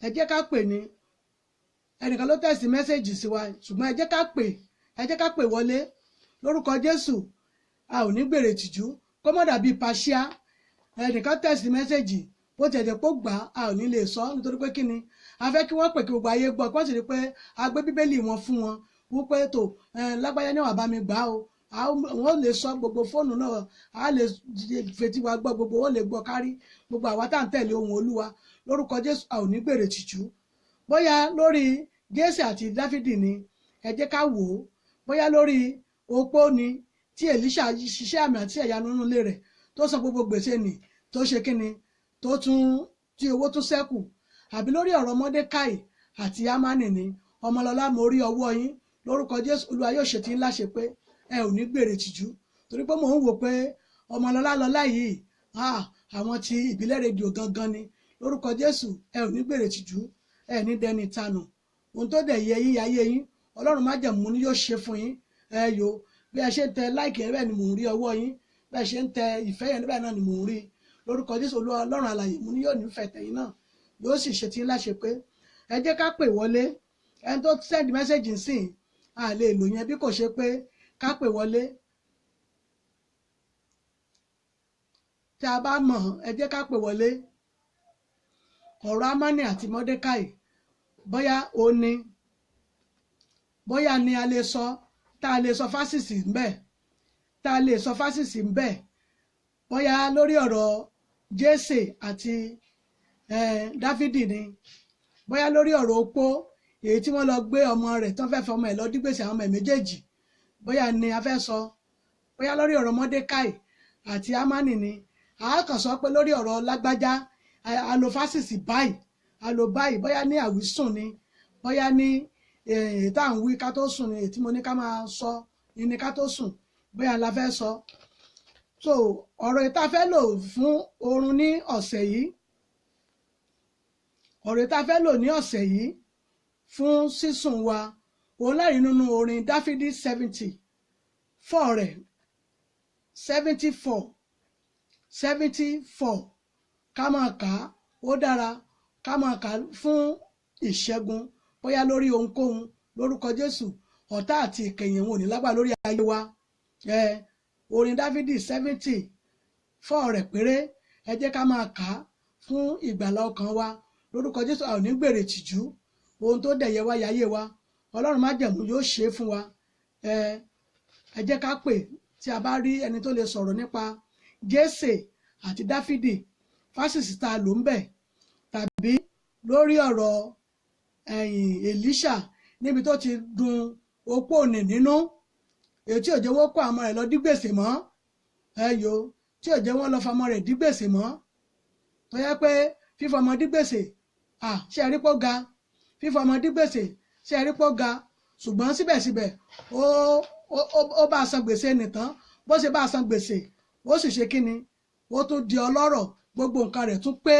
Ẹ jẹ́ ká pè ní ẹnìkan ló tẹ̀sí mẹ́sẹ̀gì sí wa, ṣùgbọ́n ẹ jẹ́ ká pè, ẹ jẹ́ ká pè wọlé lórúkọ Jésù. A ò ní gbèrè tìjú kó mọ̀ dàbí pàṣíà. Ẹnìkan tẹ̀sí mẹ́sẹ̀gì, bó tiẹ̀ jẹ́ pé ó gbà á, ò ní lè sọ nítorí pé kíni a fẹ́ kí wọ́n pè kí gbogbo ayé gbọ́, kí wọ́n sì rí pé a gbé Bíbélì wọn fún wọn wípé tó lágbájá ní wàá bá mi gbà o. Wọ́n lè sọ gbogbo fóònù náà, a lè fetí wa gbọ́ gbogbo, wọ́n lè gbọ́ kárí gbogbo àwa tá à ń tẹ̀lé ohùn Olúwa lórúkọ Jésù. A ò ní gbèrè tìjú. Bóyá lórí Jésè àti Dáfídì ni, ẹ jẹ́ ká wò ó. Bóyá lórí opó ni tí Èlíṣà ṣiṣẹ́ àmì àti ìyanu nínú ilé rẹ̀ tó san gbogbo gbèsè nì, tó ṣe kíni, tó tún tí owó tún ṣẹ́kù, àbí lórí ọ̀rọ̀ Mọ́dékàì àti Ámánì ni. Ọmọlọ́lá, mo rí ọwọ́ yín lórúkọ Jésù. Olúwa yóò ṣe tí ńlá ṣe pé ẹ ò ní gbèrè tìjú, torí pé mò ń wò pé Ọmọlọ́lá lọ́lá yìí, àwọn ti ìbílẹ̀ rédíò gangan ni. Lórúkọ Jésù, ẹ ò ní gbèrè tìjú, ẹ ní dẹni tanù. Ohun tó dẹ̀ yẹ yín ayé yín, Ọlọ́run májẹ̀mú ni yóò ṣe fún yín. Ẹ yo bí ẹ ṣe ń tẹ láìkì yẹn, bẹ́ẹ̀ ni mò ń rí ọwọ́ yín. Bí ẹ ṣe ń tẹ ìfẹ́ yẹn, bẹ́ẹ̀ náà ni mò ń rí. Lórúkọ Jésù, Olúwa Ọlọ́run alààyè mú ni yóò nífẹ̀ẹ́ tẹ̀yìn náà, yóò sì ṣe tí ńlá ṣe pé. Ẹ jẹ́ ká pè wọlé. Ẹni tó send message nsìn, a lè lò yẹn bí kò ṣe pé ká pè wọlé. Tí a bá mọ̀, ẹ jẹ́ ká pè wọlé. Ọ̀rọ̀ Ámánì àti Mọ́dékàì, bóyá ó ní, bóyá ni a lè sọ, tá a lè sọ fásìsì ń bẹ̀, tá a lè sọ fásìsì ń bẹ̀. Bóyá lórí ọ̀rọ̀ Jésè àti Dáfídì ni, bóyá lórí ọ̀rọ̀ opó èyí tí wọ́n lọ gbé ọmọ rẹ̀ tán fẹ́ fọmọ ẹ̀ lọ dígbèsè àwọn ọmọ ẹ̀ méjèèjì, bóyá ni a fẹ́ sọ. Bóyá lórí ọ̀rọ̀ Mọ́dékàì àti Ámánì ni. A kàn sọ pé lórí ọ̀rọ̀ lágbájá a lo fásìsì báyìí, a lo báyìí, bóyá ní àwísùn ni, bóyá ní èyí tá à ń wí ká tó sùn ni, èyí tí mo ní ká máa sọ ní ká tó sùn, bóyá la fẹ́ sọ. So ọ̀rọ̀ yìí tá a fẹ́ lò fún oorun ní ọ̀sẹ̀ yìí, ọ̀rọ̀ yìí tá a fẹ́ lò ní ọ̀sẹ̀ yìí fún sísùn wa, òun láì nínú orin Dáfídì 74 rẹ̀, 74 74, ká máa kà á, ó dára ká máa kà á fún ìṣẹ́gun, bóyá lórí ohunkóhun lórúkọ Jésù. Ọ̀tá àti ìkẹyìn wọn ò ní lágbára lórí ayé wa. Orin Dáfídì 74 rẹ̀ péré, ẹ jẹ́ ká máa kà á fún ìgbàlà ọkàn wa lórúkọ Jésù. A ò ní gbèrè tìjú. Ohun tó dẹ̀yẹ wá yáyé wa, Ọlọ́run májẹ̀mú yóò ṣe é fún wa. Ẹ jẹ́ ká pè tí a bá rí ẹni tó lè sọ̀rọ̀ nípa Jésè àti Dáfídì, fásitì tá a lò ń bẹ̀, tàbí lórí ọ̀rọ̀ ẹ̀yìn Èlíṣà níbi tó ti dun opó òní nínú, èyí tí ò jẹ́ wọ́n kó àwọn ọmọ rẹ̀ lọ dígbèsè mọ́, ẹ̀yọ tí ò jẹ́ wọ́n lọ fọmọ rẹ̀ dígbèsè mọ́, tó yẹ pé fífọmọ dígbèsè ṣe é rí pó ga, fífọmọ dígbèsè ṣe é rí pó ga, ṣùgbọ́n síbẹ̀síbẹ̀ ó bá a san gbèsè nìtàn. Bó ṣe bá a san gbèsè, ó sì ṣe kíni, ó tún di ọlọ́rọ̀, gbogbo nǹkan rẹ̀ tún pé.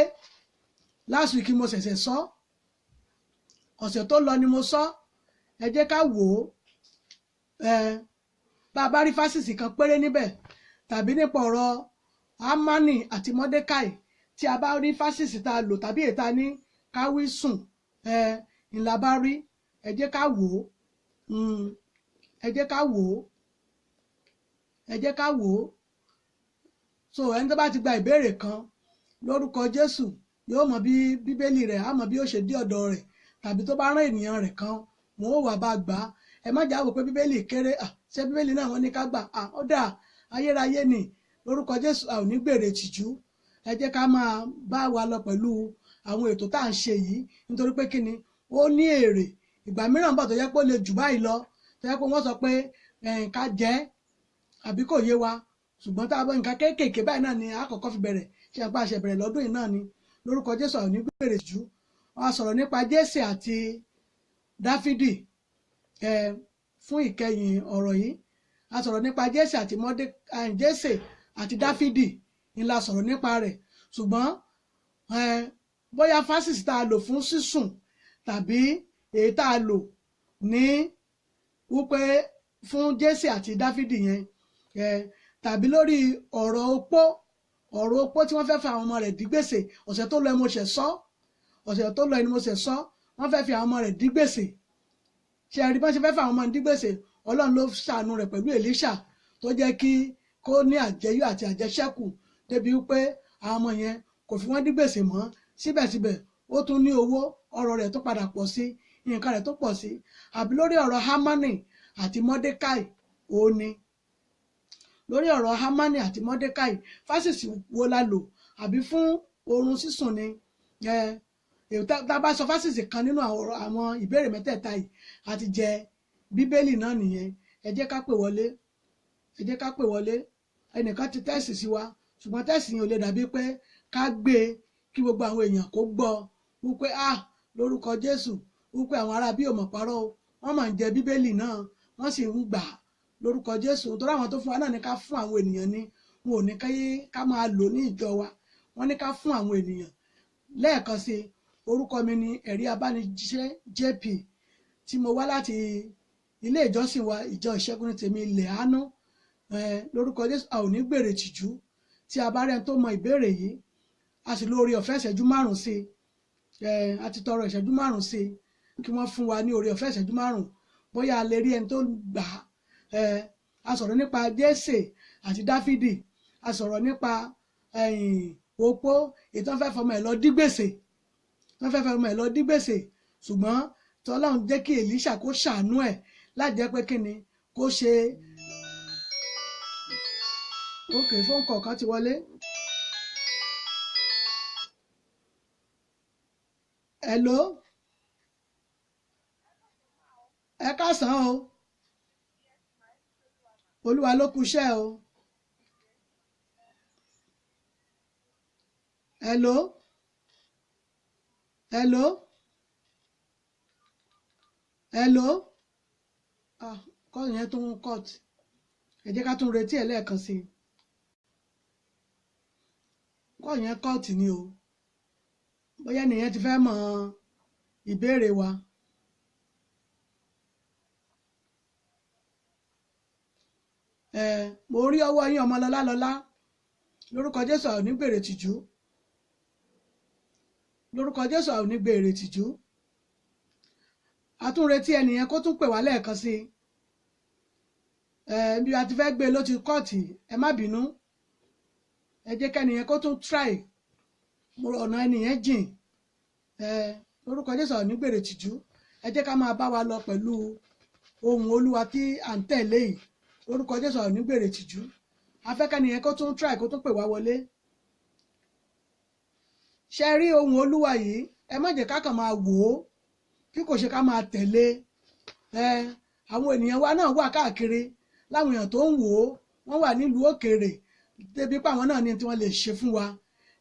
Last week mo ṣẹ̀ṣẹ̀ sọ, ọ̀sẹ̀ tó lọ ni mo sọ. Ẹ jẹ́ ká wò ó, bá a bá rí fásitì kan péré níbẹ̀, tàbí nípa ọ̀rọ̀ Hámánì àti Mọ́dékàì, tí a bá rí fásitì tá a lò tàbí èta ní káwí sùn, ńlá bá rí. Ẹ jẹ́ ká wò ó, ẹ jẹ́ ká wò ó, ẹ jẹ́ ká wò ó. So ẹni tó bá ti gba ìbéèrè kan lórúkọ Jésù yóò mọ bí Bíbélì rẹ̀ á mọ bí ó ṣe dé ọ̀dọ̀ rẹ̀, tàbí tó bá rán ènìyàn rẹ̀ kan wọn ó wà bá gbà á. Ẹ má jáwọ́ pé Bíbélì kéré, ṣé Bíbélì náà wọ́n ní ká gbà? Ó dà, ayérayé ni. Lórúkọ Jésù a ò ní gbèrè tìjú. Ẹ jẹ́ ká máa bá wa lọ pẹ̀lú àwọn ètò tá à ń ṣe yìí, nítorí pé kí ni, ó ní èrè. Ìgbà mìíràn bọ̀ tó yẹ pé ó lè jù báyìí lọ, tó yẹ pé wọ́n sọ pé ká jẹ́ àbí kò yé wa, ṣùgbọ́n tá a bọ́ nǹkan kéékèèké báyìí náà ni a kọ́kọ́ fi bẹ̀rẹ̀. Ṣe àpá àṣẹ bẹ̀rẹ̀ lọ́dún yìí náà ni. Lórúkọ Jésù a ò ní gbèrè tìjú. Wọ́n á sọ̀rọ̀ nípa Jésè àti Dáfídì fún ìkẹyìn ọ̀rọ̀ yìí. A sọ̀rọ̀ nípa Jésè àti Jésè àti Dáfídì ni la sọ̀rọ̀ nípa rẹ̀. Ṣùgbọ́n bóyá fásitì tá a lò fún sísùn tàbí èyí tá a lò ní wípé fún Jésè àti Dáfídì yẹn, tàbí lórí ọ̀rọ̀ opó, ọ̀rọ̀ opó tí wọ́n fẹ́ fa àwọn ọmọ rẹ̀ dígbèsè. Ọ̀sẹ̀ tó lọ ni mo ṣẹ̀ sọ, ọ̀sẹ̀ tó lọ ni mo ṣẹ̀ sọ, wọ́n fẹ́ fi àwọn ọmọ rẹ̀ dígbèsè. Ṣe ẹ̀rí bọ́n ṣe fẹ́ fa àwọn ọmọ rẹ̀ dígbèsè? Ọlọ́run ló ṣàánú rẹ̀ pẹ̀lú Èlíṣà tó jẹ́ kí kó ní àjẹyó àti àjẹṣẹ́kù, débi wípé àwọn ọmọ yẹn kò fi wọ́n dígbèsè mọ́. Síbẹ̀síbẹ̀ ó tún ní owó, ọrọ̀ rẹ̀ tó padà pọ̀ sí, nǹkan rẹ̀ tó pọ̀ sí. Àbí lórí ọ̀rọ̀ Hámánì àti Mọ́dékàì, ó ní lórí ọ̀rọ̀ Hámánì àti Mọ́dékàì, fásitì wo la lò? Àbí fún oorun sísùn ni? Tá a bá sọ fásitì kan nínú àwọn ìbéèrè mẹ́tẹ̀ẹ̀ta yìí, àti jẹ Bíbélì náà nìyẹn. Ẹ jẹ́ ká pè wọlé, ẹ jẹ́ ká pè wọlé. Ẹnìkan ti tẹ́sì sí wa, ṣùgbọ́n tẹ́sì yẹn ò lè dàbí pé ká gbé e kí gbogbo àwọn èèyàn kó gbọ́ wípé lórúkọ Jésù, wípé àwọn ará bí ò mọ̀ parọ́ o, wọ́n máa ń jẹ Bíbélì náà, wọ́n sì ń gbà lórúkọ Jésù. Nítorí àwọn tó fún wa náà ní ká fún àwọn ènìyàn ni, wọn ò ní ká máa lò ní ìjọ wa, wọ́n ní ká fún àwọn ènìyàn. Lẹ́ẹ̀kan sí, orúkọ mi ni Ẹ̀rí Abániṣẹ́ JP, tí mo wá láti ilé ìjọsìn wa, ìjọ Ìṣẹ́gun Tèmi Ilẹ̀ Àánú. Lórúkọ Jésù a ò ní gbèrè tìjú. Tí a bá rẹ́ni tó mọ ìbéèrè yìí, a sì lóore ọ̀fẹ́ ìṣẹ́jú 5 sí i. A ti tọrọ ìṣẹ́jú 5 sí i kí wọ́n fún wa ní oore ọ̀fẹ́ ìṣẹ́jú 5, bóyá a lè rí ẹni tó gbà á. A sọ̀rọ̀ nípa Jésè àti Dáfídì, a sọ̀rọ̀ nípa opó èyí tó ń fẹ́ fọmọ ẹ̀ lọ dígbèsè, tó ń fẹ́ fọmọ ẹ̀ lọ dígbèsè, ṣùgbọ́n tọ́lọ́run jẹ́ kí Èlíṣà kó ṣàánú ẹ̀ láti jẹ́ pé kí ni kó ṣe. Ok, fóònù kọ̀ọ̀kan ti wọlé. Hello, ẹ káàsán o, Olúwa ló kú iṣẹ́ o. Hello, hello, hello. Kọ́ yẹn tó ń cut. Ẹ jẹ́ ká tún retí ẹ̀ lẹ́ẹ̀kan sí i. Kọ́ yẹn cut ni o. Bóyá nìyẹn ti fẹ́ mọ ìbéèrè wa. Mo rí ọwọ́ yín, Ọmọlọ́lá lọ́lá. Lórúkọ Jésù a ò ní gbèrè tìjú. Lórúkọ Jésù a ò ní gbèrè tìjú. A tún retí ẹnìyẹn kó tún pè wá lẹ́ẹ̀kan sí i. Bí a ti fẹ́ gbé ló ti kọ́ọ̀tì, ẹ má bínú. Ẹ jẹ́ kẹ́nìyẹn kó tún try. Ọ̀nà ẹnìyẹn jìn. Lórúkọ Jésù a ò ní gbèrè tìjú. Ẹ jẹ́ ká máa bá wa lọ pẹ̀lú ohùn Olúwa tí à ń tẹ̀lé yìí. Lórúkọ Jésù a ò ní gbèrè tìjú. Afẹ́kẹ́nìyẹn kó tún try, kó tún pè wá wọlé. Ṣe rí ohun Olúwa yìí, ẹ má jẹ́ ká kàn máa wò ó kí kò ṣe ká máa tẹ̀lé. Ẹ àwọn ènìyàn wa náà wà káàkiri, láwọn èèyàn tó ń wò ó, wọ́n wà nílùú òkèèrè, débi pé àwọn náà ní tí wọ́n lè ṣe fún wa.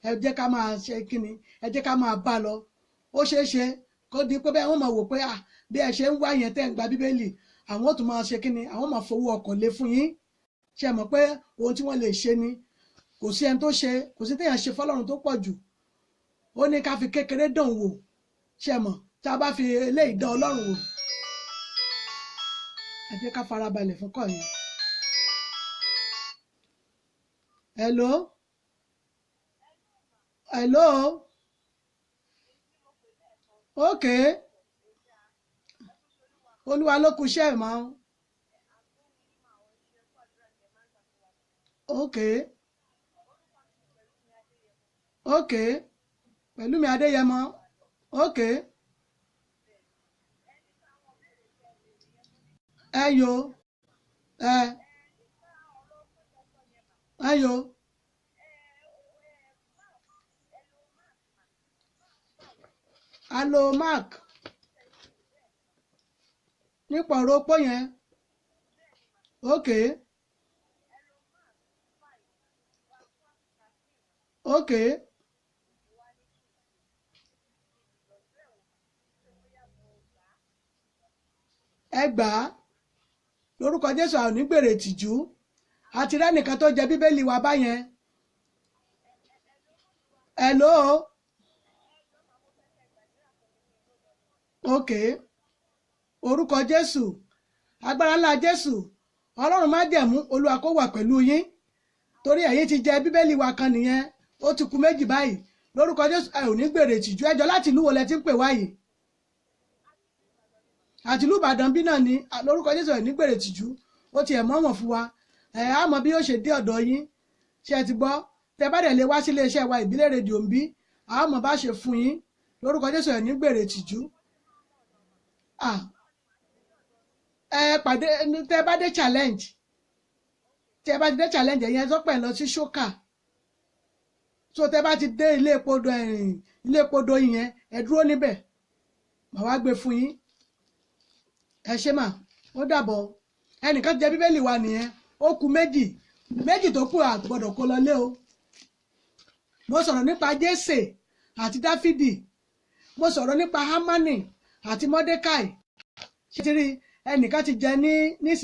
Ẹ jẹ́ ká máa ṣe kíni, ẹ jẹ́ ká máa bá lọ. Ó ṣeé ṣe kó di pé bẹ́ẹ̀ wọ́n máa wò pé à bí ẹ ṣe ń wá yẹn tẹ́ ń gba Bíbélì, àwọn ó tún máa ṣe kíni, àwọn máa fowó ọkọ̀ lé fún yín. Ṣe mọ̀ pé ohun tí wọ́n lè ṣe ni? Kò sí ẹni tó ṣe, kò sí téèyàn ṣe fọ́lọ́run tó pọ̀ jù. Ó ní ká fi kékeré dán wò. Ṣe mọ̀ tá a bá fi eléyìí dán Ọlọ́run wò. Ẹ jẹ́ ká farabalẹ̀ fún kọ́ yẹn. Hello? Hello? Okay. Olúwa ló kú iṣẹ́ ẹ̀ mọ́. Okay. Okay. Pẹ̀lúmi Adéyẹmọ. Okay. Ẹ yo. Ẹ. Ẹ yo. Alo Mark. Nípa ọ̀rọ̀ opó yẹn. Okay. Okay. Ẹ gbà á lórúkọ Jésù, àwọn onígbèrè ìtìjú àti rẹ́nìkan tó jẹ Bíbélì wa báyẹn. Hello. Okay. Orúkọ Jésù, agbára ńlá Jésù, Ọlọ́run májẹ̀mú, Olúwa kó wà pẹ̀lú yín, torí ẹ̀yin ti jẹ Bíbélì wa kan nìyẹn, ó ti kù méjì báyìí. Lórúkọ Jésù, ẹ ò ní gbèrè ìtìjú. Ẹjọ́ láti ìlú wo lẹ ti ń pè wá yìí? Àti ìlú Ìbàdàn bí náà ni. Lórúkọ Jésù, ẹ ní gbèrè ìtìjú. Ó tiẹ̀ mọ́ wọ̀n fún wa, ẹ á mọ bí yóò ṣe dé ọ̀dọ̀ yín. Ṣé ẹ ti gbọ́? Tẹ bá dẹ̀ lè wá sílé iṣẹ́ wa Ìbílẹ̀ Rédíò ń bí, á mọ bá ṣe fún yín. Lórúkọ Jésù, ẹ ní gbèrè ìtìjú. Ẹ pàdé tẹ bá dé challenge, tẹ bá ti dé challenge ẹ̀yẹn sọ́pẹ̀ lọ sí ṣókà. So tẹ bá ti dé ilé epo ẹ̀rìn ilé epo doyin yẹn, ẹ dúró níbẹ̀, màá wá gbé fún yín. Ẹ ṣé mà, ó dàbọ̀. Ẹnìkan jẹ Bíbélì wa nìyẹn, ó kù méjì, méjì tó kù a gbọ́dọ̀ kó lọ lé o. Mo sọ̀rọ̀ nípa Jésè àti Dáfídì, mo sọ̀rọ̀ nípa Hámánì àti Mọ́dékàì. Ṣé ti rí ẹnìkan ti jẹ ní